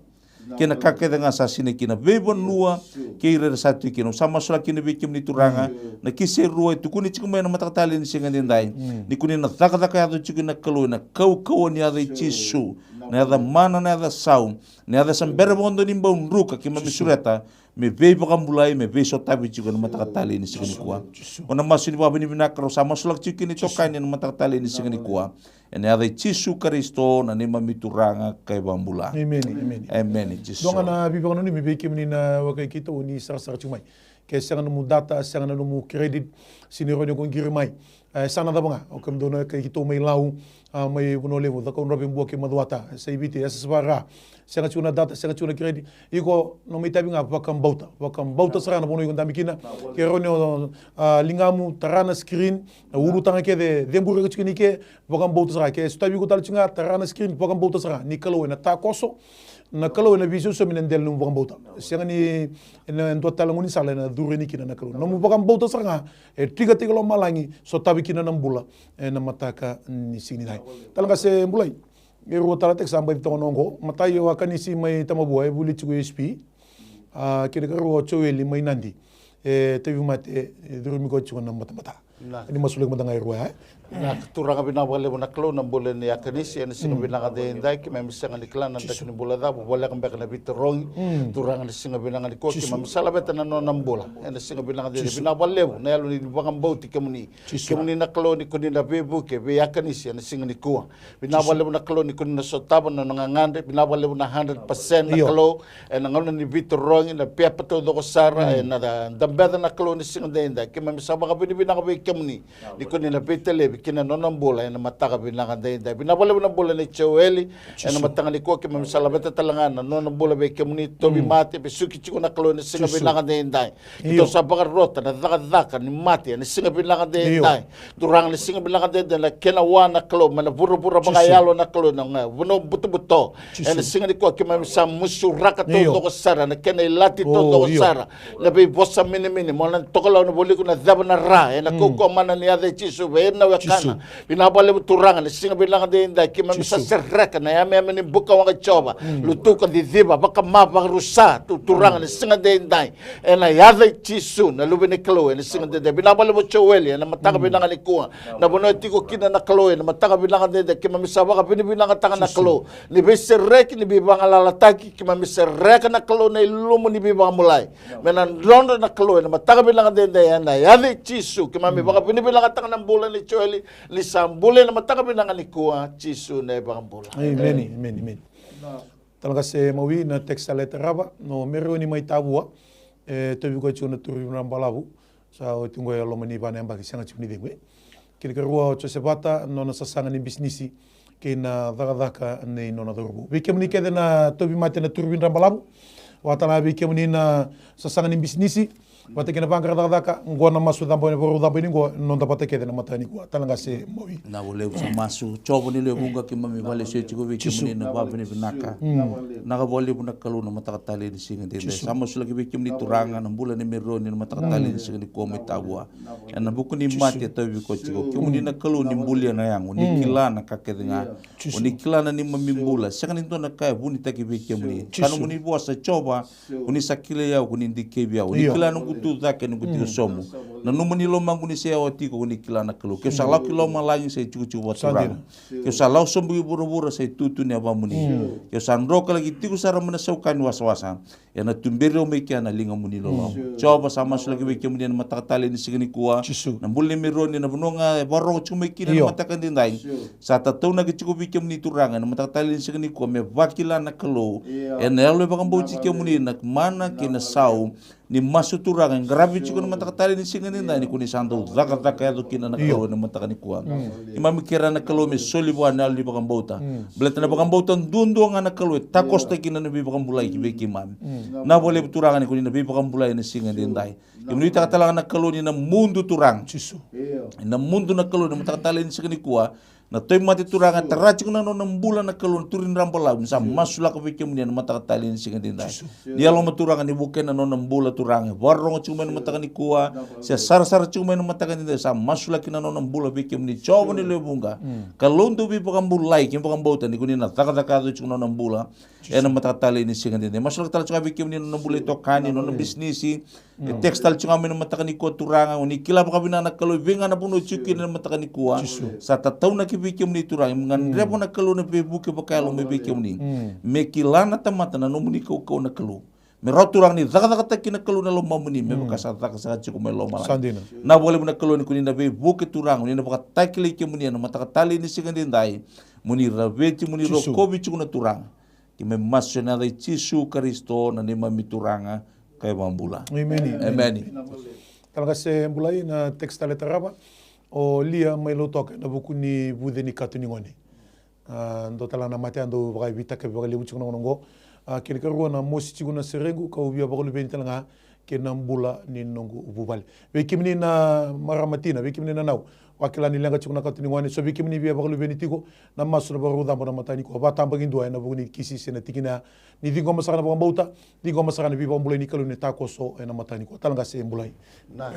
kei na ka kece ga sa sinai kina, veivanua kei ira era sa tu kina. Au sa masulaka kina vei kemuni Turaga na kisi e rua e tukuni tiko mai ena mataka talei ni siga daidai, ni ko ni na cakacaka yaco tiko na Kalou ena kaukauwa ni yaca i Jisu. na yaca mana, na yaca sau, na yaca sa bera vakadua ni bau druka, keimami sureta me veivakabulai, me veisotavi tiko ena mataka talei ni siga nikua. Ko na masu ni vakavinavinaka rau sa masulaka tiko kina itokani ena mataka talei ni siga nikua. Ena yaca i Jisu Karisito na neimami Turaga ka iVakabula. Emeni, emeni. Emeni, Jisu. Dua ga na veivakananumi vei kemuni na wekai keitou ni sarasara tiko mai. Ke sega nomu data, sega na nomu credit, sega ni rawa ni ko qiri mai. E, sa na cava ga, o kemudou na wekai keitou mai Lau, a, mai Vanua Levu, Cakaudrove, Bua kei Macuata, sa i Viti, e sa sava ra. Sega tiko na data, sega tiko na credit. Iko na mai tavi ga vakabauta, vakabauta sara na vanua iko dabe kina. Ke rawa ni o, a, ligamu, tara na screen, na ulutaga kece, ceburi iko tiko ni ke, vakabauta sara. Ke sotavi iko tale tiko ga, tara na screen, vakabauta sara. Ni Kalou ena takoso, na Kalou ena veisausaumi na dela ni nomu vakabauta. Sega ni ena dua tale na gaunisala ena curu yani kina na Kalou. Nomu vakabauta sara ga, e tikatiki lomalagi, sotavi kina na bula ena mataka ni siga nidai. Tale ga se bulai. E rua tale tiko sa baci toka na oqo. Matai o Akanisi mai Tamavua, e vuli tiko i S P. A, kena karua o Joeli mai Nadi. E tauvimate, e curumi koya tiko na batabata. Ni masulaki mada ga e rua, e? Na Turaga, vinaka vakalevu na Kalou na bula nei Akanisi ena siga vinaka daidai, keimami sega ni kila na draki ni bula cava, voleka beka na veitarogi. Turaga, na siga vinaka nikua keimami sa laveta na nona bula ena siga vinaka daidai. Vinaka vakalevu na yalo ni vakabauti kemuni. Kemuni na Kalou ni ko ni na veivuke vei Akanisi ena siga nikua. Vinaka vakalevu na Kalou ni ko ni na sotava na nona gagadre. Vinaka vakalevu na hundred percent na Kalou. Ena gauna ni veitarogi, na pepa taucoko sara, ena da, dabeca na Kalou ni siga daidai. Keimami sa vakavinavinaka vei kemuni ni ko ni na veitalevi kina nona bula ena mataka vinaka daidai. Vinaka vakalevu na bula nei Joeli ena mataka nikua, keimami sa laveta tale ga na nona bula vei kemuni, tauvimate, vesuki tiko na Kalou ena siga vinaka daidai. Keitou sa vakarota na cakacaka ni mate ena siga vinaka daidai. Turaga, na siga vinaka daidai, na kena wa na Kalou mai na vuravura vakayalo na Kalou, na vanua butobuto. Ena siga nikua keimami sa musuraka taucoko sara na kena ilati taucoko sara na veivosa minimini, mo na tokalau na voliku na ceva na ra, ena kaukauwa mana ni yaca i Jisu vei ira na wekana. Vinaka vakalevu Turaga, na siga vinaka daidai keimami sa sereka na yameyame ni buka waqa Jiova. Lutuka, ciciva, vakama, vakarusa, tu Turaga, na siga daidai. Ena yaca i Jisu na Luve ni Kalou ena siga daidai. Vinaka vakalevu Joeli ena mataka vinaka nikua. Na vanua e tiko kina na Kalou ena mataka vinaka daidai, keimami sa vakavinavinakataka na Kalou ni veisereki, ni veivagalalataki, keimami sereka na Kalou na ilumu ni veivakabulai. Me na drodro na Kalou ena mataka vinaka daidai, ena yaca i Jisu keimami vakavinavinakataka na bula nei Joeli, ni sa bula ena mataka vinaka nikua, Jisu na iVakabula. Emeni, emeni, emeni. Tale ga se Maui, na text sa lai tarava, o Mereoni mai Tavua. E tauvi koya tiko na turu vinaka balavu. Sa oti oqo e loma ni va na yabaki, sega tiko ni cegu, e. Kena karua o Josevata, nona sasaga ni bisinisi kei na cakacaka nei nona cauravou. Vei kemuni kece na tauvimate na turu vinaka balavu. Vata na vei kemuni na sasaga ni bisinisi vata kei na vaqara cakacaka, oqo na masu caba, na vakarau caba yani oqo, noda vata kece na mataka nikua. Tale ga se Maui. Vinaka vakalevu, sa masu. Jiova ni lewe vuqa, keimami vakalesuya tiko vei kemuni na vakavinavinaka. Vinaka vakalevu na Kalou na mataka talei ni siga daidai. Sa masulaki vei kemuni Turaga na bula nei Mereoni na mataka talei ni siga nikua mai Tavua. Ena vuku ni mate e tauvi koya tiko. Kemuni na Kalou ni bulia na yago, ni kila na ka kece ga. O ni kila na neimami bula. Sega ni dua na ka e vunitaki vei kemuni. Ka nomuni vosa, Jiova, ko ni sa kilai au, ko ni dikevi au. Ni kila noqu tu cake, noqu tiko sobu. Na nomuni lomaqu ni se yawa tiko, ko ni kila na Kalou. Ke sa lako ki lomalagi, sa itikotiko vakaturaga. Ke sa lako sobu ki vuravura, sa itutu ni yavamuni. Ke sa droka laki tiko sara mai na sauka ni wasawasa, ena tuberi au mai kea na ligamuni loloma. Jiova, sa masulaki vei kemuni ena mataka talei ni siga nikua. Na bula nei Mereoni, na vanua ga e vakarorogo tiko mai kina ena mataka daidai. Sa tataunaki tiko vei kemuni Turaga ena mataka talei ni siga nikua, me vakila na Kalou ena yalo e vakabauti kemuni na mana kei na sau ni masu Turaga e qaravi tiko ena mataka talei ni siga daidai, ni ko ni sa dau cakacaka yaco kina na Kalou ena mataka nikua. Keimami kerea na Kalou me soli vua na yalo ni vakabauta. Baleta na vakabauta duadua ga na Kalou e takosotaki kina na veivakabulai ki vei keimami. Vinaka vakalevu Turaga ni ko ni na veivakabulai ena siga daidai. Keimami nuitaka tale ga na Kalou ni na mudu Turaga. Ena mudu na Kalou ena mataka talei ni siga nikua. Na tauvimate Turaga, tara tiko na nona bula na Kalou, na turi dra balavu, ni sa masulaka vei kemuni ena mataka talei ni siga daidai. Ni yaloma Turaga ni vukea na nona bula Turaga, vakarorogo tiko mai na mataka nikua, se sarasara tiko mai na mataka daidai, sa masulaki na nona bula vei kemuni Jiova ni lewe vuqa. Kalou dau veivakabulai, keimami vakabauta ni ko ni na cakacaka yaco tiko na nona bula ena mataka talei ni siga daidai. Masulaka tale tiko ga vei kemuni na nona bula itokani, nona bisinisi. E text tale tiko ga mai na mataka nikua Turaga, o ni kila vakavinaka na Kalou i vei ga na vanua e tiko kina na mataka nikua. Sa tataunaki vei kemuni Turaga, me gadreva na Kalou na veivuke vakayalo mai vei kemuni. Me kila na tamata na nomuni kaukauwa na Kalou. Me rawa Turaga ni cakacakataki na Kalou na lomamuni, me vaka sa caka saka tiko mai lomalagi. Sa dina. Na vakalevu na Kalou ni koni na veivuke Turaga, ni na vakatakilai kemuni ena mataka talei ni siga daidai. Mo ni raveti, mo ni rokovi tiko na Turaga. Keimami masu ena yaca i Jisu Karisito na neimami Turaga ka iVakabula. Emeni. Emeni. Tala qase Bulai, na text tale tarava. O Lia mai Lautoka ena vuku ni vuce ni kato ni gone. A, dua tale na mate a dau vakaivitaka vakalevu tiko na gauna oqo. A, kena ikarua na mosi tiko na serequ kau via vakaluveni tale ga kei na bula ni noqu vuvale. Vei kemuni na marama tina, vei kemuni na nau. Vakila ni leqa tiko na kato ni gone, so vei kemuni via vakaluveni tiko, na masu na vakarau cabo na mataka nikua. Vakatabakidua ena vuku ni kisi se na tikina. Ni ciqoma sara na vakabauta, ciqoma sara na veivakabulai ni Kalou ni takoso ena mataka nikua. Tala qase Bulai. Na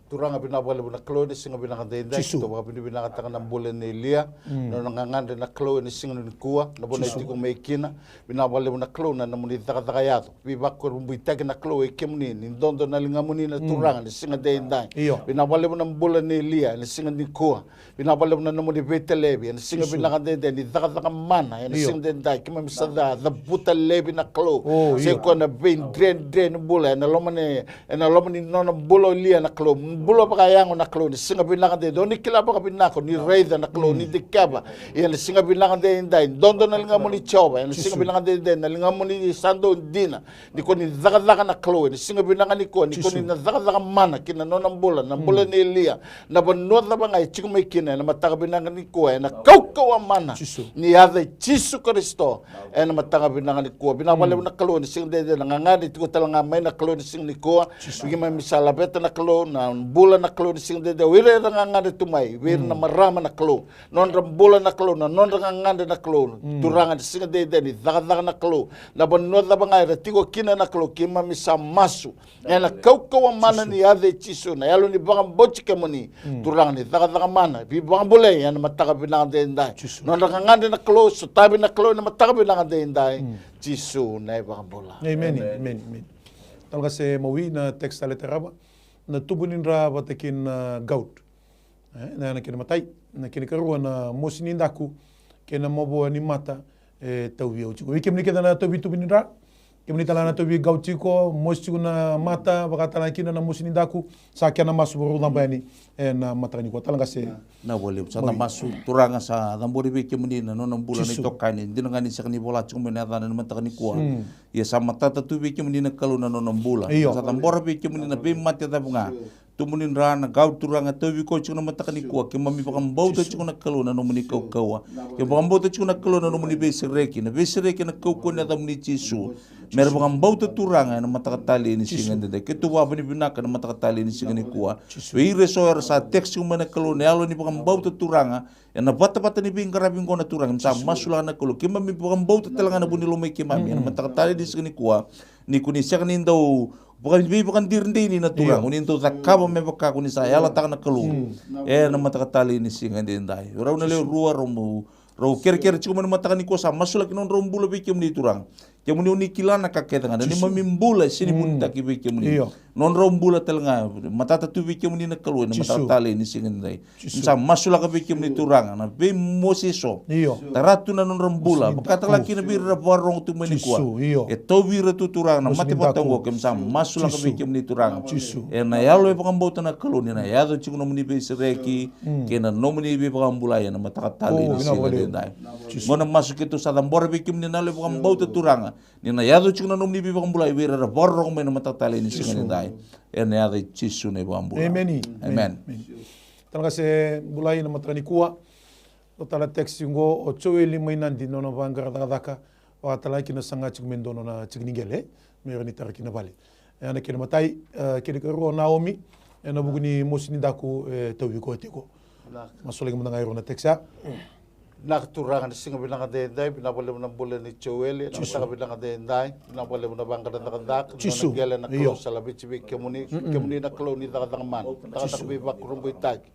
Turaga vinaka vakalevu na Kalou ena siga vinaka daidai. Jisu. Tou vakavinavinakataka na bula nei Lia. Mm. Na nona gagadre na Kalou ena siga nikua, na vanua e tiko mai kina. Vinaka vakalevu na Kalou na nomuni cakacaka yaco. Veivakurabuitaki na Kalou e kemuni, ni dodo na ligamuni na Turaga ena siga daidai. Io. Vinaka vakalevu na bula nei Lia ena siga nikua. Vinaka vakalevu na nomuni veitalevi ena siga vinaka daidai, ni cakacaka mana ena siga daidai. Keimami sa cavuta laivi na Kalou. O, se io. Koya na veidredre ni bula ena loma ni, ena loma ni nona bula o Lia na Kalou. Bula vakayago na Kalou ena siga vinaka daidai. O ni kila vakavinaka, o ni raica na Kalou, o ni dikeva. Ia ena siga vinaka daidai, dodo na ligamuni Jiova, ena siga vinaka daidai, na ligamuni sa dau dina. Ni ko ni cakacaka na Kalou ena siga vinaka nikua, ni ko ni na cakacaka mana ki na nona bula, na bula nei Lia, na vanua cava ga e tiko mai kina ena mataka vinaka nikua, ena kaukauwa mana ni yaca i Jisu Karisito, ena mataka vinaka nikua. Vinaka vakalevu na Kalou ena siga daidai, na gagadre tiko tale ga mai na Kalou ena siga nikua. Keimami sa laveta na Kalou, na bula na Kalou ena siga daidai, o ira era gagadre tu mai, vei ira na marama na Kalou. Nodra bula na Kalou, na nodra gagadre na Kalou. Turaga ena siga daidai ni cakacaka na Kalou. Na vanua cava ga era tiko kina na Kalou, keimami sa masu. Ena kaukauwa mana ni yaca i Jisu, na yalo ni vakabauti kemuni. Turaga ni cakacaka mana, veivakabulai ena mataka vinaka daidai. Nodra gagadre na Kalou, sotavi na Kalou ena mataka vinaka daidai. Jisu na iVakabula. Emeni, emeni, emeni. Tala qase Mawi, na text tale tarava. Na tubu ni dra vata kei na gout. E, na, na kena imatai, na kena ikarua na mosi ni daku, kei na mavoa ni mata, e, tauvi au tiko. Vei kemuni kece na tauvi tubu ni dra, kemuni tale ga na tauvi gout tiko, mosi tiko na mata, vaka tale ga kina na mosi ni daku, sa kena masu vakarau cabo yani, e, na mataka nikua. Tala qase. Na vakalevu, sa na masu, Turaga sa cabori vei kemuni na nona bula na itokani, dina ga ni sega ni vola tiko mai na yacana ena mataka nikua. Ia sa matata tu vei kemuni na Kalou na nona bula. Io. Sa cabora vei kemuni na veimate cava ga. Tubu ni dra, na gout Turaga, tauvi koya tiko na mataka nikua, keimami vakabauta tiko na Kalou na nomuni kaukauwa. Keimami vakabauta tiko na Kalou na nomuni veisereki, na veisereki ena kaukauwa ni yacamuni Jisu. Mera vakabauta Turaga ena mataka talei ni siga daidai. Keitou vakavinavinaka ena mataka talei ni siga nikua. Vei ira eso era sa text tiko mai na Kalou na yalo ni vakabauta Turaga. Ena vatavata ni veiqaravi oqo na Turaga, keimami sa masulaka na Kalou. Keimami vakabauta tale ga na vu ni lomai keimami ena mataka talei ni siga nikua. Ni ko ni sega ni dau vaka, veivakadiri ni na Turaga, ko ni dau cakava me vaka ko ni sa yalataka na Kalou. Ena mataka talei ni siga edaidai. Rau na lewe rua rau, rau kerekere tiko mai na mataka nikua, sa masulaki nodrau bula vei kemuni Turaga. Kemuni o ni kila na ka kece ga, na neimami bula e sega ni vunitaki vei kemuni. Io. Nodrau bula tale ga, matata tu vei kemuni na Kalou ena mataka talei ni siga edaidai. Sa masulaka vei kemuni Turaga na veimosi eso. Io. Tara tu na nodra bula. Vaka tale ga kina vei ira era vakarorogo tu mai nikua. Io. E tauvi ira tu Turaga na mate vata oqo, keimami sa masulaka vei kemuni Turaga. Ena yalo e vakabauta na Kalou ni na yaco tiko nomuni veisereki kei na nomuni veivakabulai ena mataka talei ni siga edaidai. Qo na masu keitou sa cabora vei kemuni na yalo e vakabauta Turaga. Ni na yaco tiko na nomuni veivakabulai vei ira era vakarorogo mai na mataka talei ni siga edaidai. Ena yaca i Jisu na iVakabula. Emeni. Emeni. Tale ga se bulai na mataka nikua. O tala text qo o Joeli mai Nadi, nona vaqara cakacaka. Vakatala kina saga tiko me dua nona tiki ni qele me rawa ni tara kina vale. Ena kena imatai, e, kena ikarua o Naomi, ena vuku ni mosi ni daku e tauvi koya tiko. Masulaki mada ga e rua na text ya. Vinaka Turaga, na siga vinaka edaidai, vinaka vakalevu na bula nei Joeli, na mataka vinaka edaidai, vinaka vakalevu na vaqara cakacaka, na nona qele na Kalou sa laveti vei kemuni, kemuni na Kalou ni cakacaka mana, cakacaka veivakurabuitaki.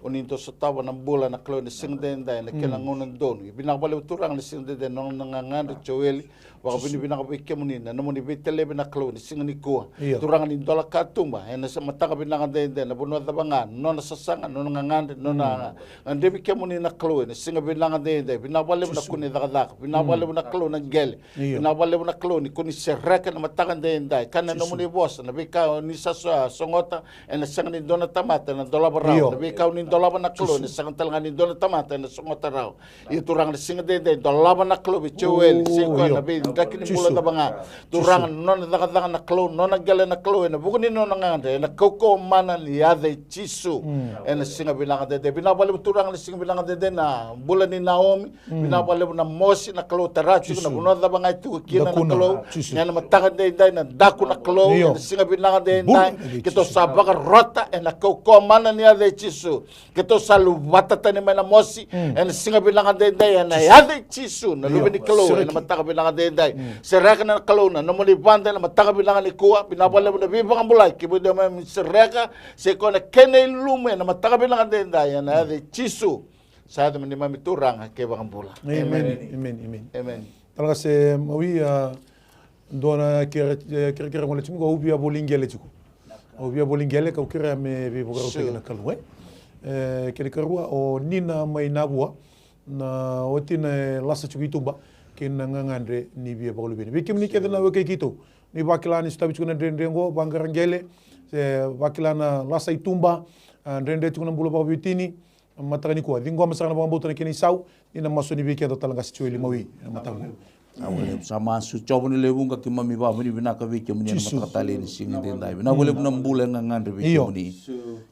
O ni dau sotava na bula na Kalou ena siga edaidai ena kena gauna donu. Vinaka vakalevu Turaga na siga edaidai na nona gagadre Joeli. Vakavinavinaka vei kemuni na nomuni veitalevi na Kalou ena siga nikua. Turaga ni dola katuba ena sa mataka vinaka edaidai na vanua cava ga, nona sasaga, nona gagadre, nona gadrevi kemuni na Kalou ena siga vinaka edaidai. Vinaka vakalevu na kune cakacaka. Vinaka vakalevu na Kalou na qele. Vinaka vakalevu na Kalou ni koni sereka na mataka edaidai. Ka na nomuni vosa na veika ni sa sogota ena sega ni dua na tamata ena dolava rawa. Na veika o ni dolava na Kalou ena sega tale ga ni dua na tamata ena sogota rawa. Ia Turaga na siga edaidai dolava na Kalou vei Joeli se koya na veidraki ni bula cava ga. Turaga na nona cakacaka na Kalou, nona qele na Kalou ena vuku ni nona gagadre ena kaukauwa mana ni yaca i Jisu. Ena siga vinaka edaidai vinaka vakalevu Turaga na siga vinaka edaidai na bula ni Naomi. Vinaka vakalevu na mosi na Kalou tara tiko na vanua cava ga e tiko kina na Kalou. Ena mataka edaidai na daku na Kalou ena siga vinaka edaidai. Keitou sa vakarota ena kaukauwa mana ni yaca i Jisu. Keitou sa luvata tani mai na mosi ena siga vinaka edaidai ena yaca i Jisu na luve ni Kalou ena mataka vinaka edaidai. Sereka na Kalou na nomuni vada ena mataka vinaka nikua. Vinaka vakalevu na veivakabulai kemuni dau mai sereka se koya na kena ilumu ena mataka vinaka edaidai ena yaca i Jisu. Sa yaco me neimami Turaga kei Vakabula. Emeni. Emeni. Emeni. Tala ga se mawi a dua na kere kere kere gole tiko au via voli qele tiko. Au via voli qele kau kerea me veivakarautaki na Kalou e. E kena karua o Nina mai Navua na watina e lasa tiko i tuba kei na gagadre ni via vakaluveni. Vei kemuni kece na wekai keitou ni vakila ni sotavi tiko na dredre oqo vaqara qele se vakila na lasa i tuba. A dredre tiko na bula vakaveiwatini. Mataka nikua ciqoma sara na vakabauta na kena isau ni na masu ni vei keda tala qase Joeli Mawi ena mataka. Au levu sa masu Jiova ni levu ga keimami vakavinavinaka vei kemuni ena mataka talei ni siga edaidai. Vinaka vakalevu na bula e gagadre vei kemuni.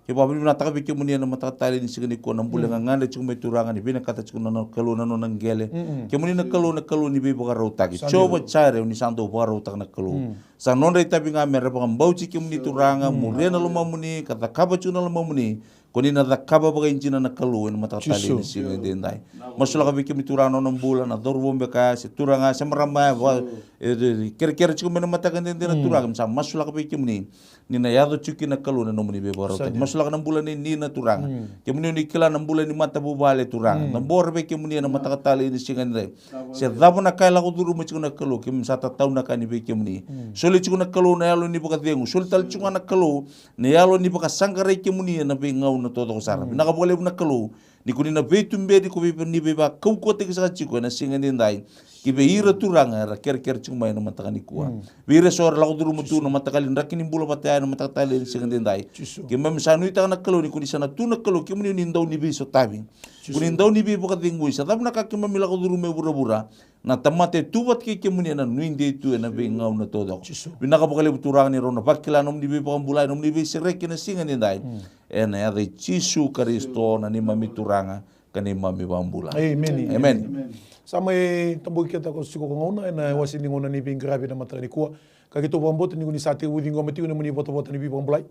Ke vakavinavinakataka vei kemuni ena mataka talei ni siga nikua na bula e gagadre tiko mai Turaga ni vinakata tiko na nona Kalou na nona qele. Kemuni na Kalou na Kalou ni veivakarautaki Jiova Jaire o ni sa dau vakarautaka na Kalou. Sa nodra itavi ga me ra vakabauti kemuni Turaga muria na lomamuni ka cakava tiko na lomamuni. Ko ni na cakava vakaidina na Kalou ena mataka talei ni siga edaidai. Masulaka vei kemuni Turaga na nona bula na cauravou beka ya se turaga ya se marama ya va e kerekere tiko mai na mataka edaidai na Turaga me sa masulaka vei kemuni. Ni na yaco tiko kina na Kalou na nomuni veivakarautaki masulaka na bula nei Nina Turaga. Kemuni o ni kila na bula ni matavuvale Turaga na bora vei kemuni ena mataka talei ni siga edaidai. Se cava na ka e lako curuma tiko na Kalou keimami sa tataunaka yani vei kemuni. Soli tiko na Kalou na yalo ni vakacegu soli tale tiko ga na Kalou na yalo ni vakasaqarai kemuni ena veigauna taucoko sara. Vinaka vakalevu na Kalou ni ko ni na veituberi ko vei ni veivakaukauwataki saka tiko ena siga edaidai. Ki vei ira Turaga era kerekere tiko mai ena mataka nikua. Vei ira eso era lako curuma tu na mataqali draki ni bula vata ya ena mataka talei ni siga edaidai. Keimami sa nuitaka na Kalou ni ko ni sa na tu na Kalou kemuni o ni dau ni veisotavi. Ko ni dau ni veivakacegui sa cava na ka keimami lako curuma e vuravura. Na tamata e tu vata kei kemuni ena nuidei tu ena veigauna taucoko. Vinaka vakalevu Turaga ni rau na vakila na nomuni veivakabulai na nomuni veisereki ena siga edaidai. Ena yaca i Jisu Karisito na neimami Turaga ka neimami Vakabula. Emeni. Sa mai taboki keda ko siko ko gauna ena wase ni gauna ni veiqaravi ena mataka nikua. Ka keitou vakabauta ni ko ni sa tekivu ciqoma tiko na nomuni votavota ni veivakabulai.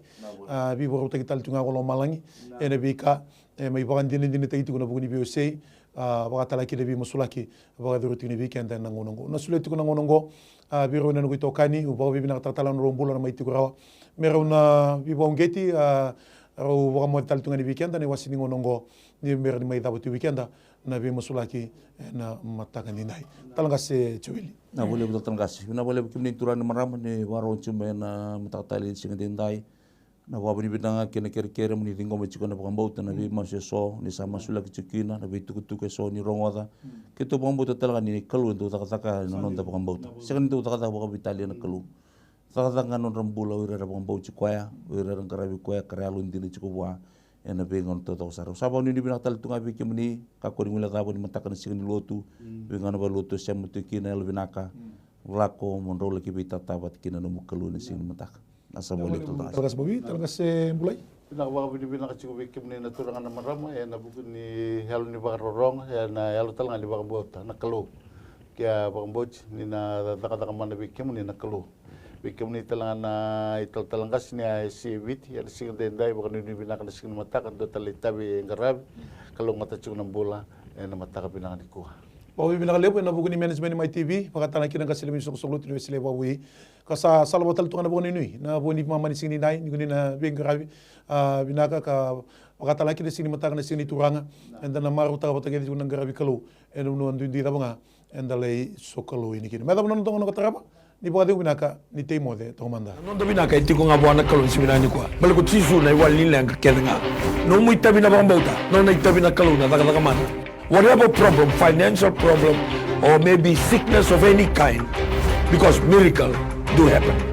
A veivakarautaki tale tu ga ko lomalagi ena veika e mai vakadinadinataki tiko na vuku ni veiwasei. A vakatala kina veimasulaki vakacuru tiko ni vei keda ena gauna oqo na solia tiko na gauna oqo. A vei rau na noqu itokani au vakavinavinakataka tale na nodrau bula na mai tiko rawa me rau na veivakauqeti. A rau vakamoce tale tu ga ni vei keda na iwase ni gauna oqo ni bera ni mai cava tu vei keda na veimasulaki ena mataka nidai. Tala qase Joeli. Na valevu tala qase na valevu kemuni turaga ni marama ni vakarau tiko mai ena mataka talei ni siga nidai. Na vakavinavinaka kei na kerekere mo ni ciqoma tiko na vakabauta na veimasu eso ni sa masulaki tiko kina na veitukutuku eso ni rogoca. Keitou vakabauta tale ga ni Kalou e dau cakacaka ena noda vakabauta sega ni dau cakacaka vakaveitalia na Kalou. Cakacaka ga nodra bula o ira era vakabauti koya o ira era qaravi koya ka ra yalodina tiko vua. Ena veigauna taucoko sara au sa vakanuinui vinaka tale tu ga vei kemuni kakua ni guilecava ni mataka na siga ni lotu. Veigauna valelotu e sema tiko kina yalovinaka. Lako mo drau laki veitata vata kina nomu Kalou ena siga ni mataka. Na sa voli toltaka. Tala qase Mawi, tala qase Bulai. Vinaka vakavinavinaka tiko vei kemuni na turaga na marama ena vuku ni yalo ni vakarorogo ena yalo tale ga ni vakabauta na Kalou. Ke a vakabauti ni na cakacaka mana vei kemuni na Kalou. Vei kemuni tale ga na italatala qase ni a e si e Viti ena siga daidai vakanuinui vinaka na siga ni mataka dua tale itavi e qaravi. Kalougata tiko na bula ena mataka vinaka nikua. Vakavinavinaka levu ena vuku ni management ni Mai T V vakatale ga kina qase levu ni soqosoqo lotu ni Wesele Vavui. Ka sa salavata tale tu ga na vakanuinui na vo ni mama ni siga nidai ni ko ni na veiqaravi a vinaka ka Vakatalaki na siga ni mataka na siga ni Turaga. Eda na marautaka vata kece tiko na qaravi Kalou ena vanua duidui cava ga eda lai sokalou yani kina. Me yacova na noda gauna ka tarava, ni vakacegu vinaka, ni tei moce toka mada. Na noda vinaka e tiko ga vua na Kalou ni siga vinaka nikua. Baleta ko Jisu na iwali ni leqa kece ga. Nomu itavi na vakabauta, nona itavi na Kalou na cakacaka mana. Whatever problem, financial problem, or maybe sickness of any kind, because miracle do happen.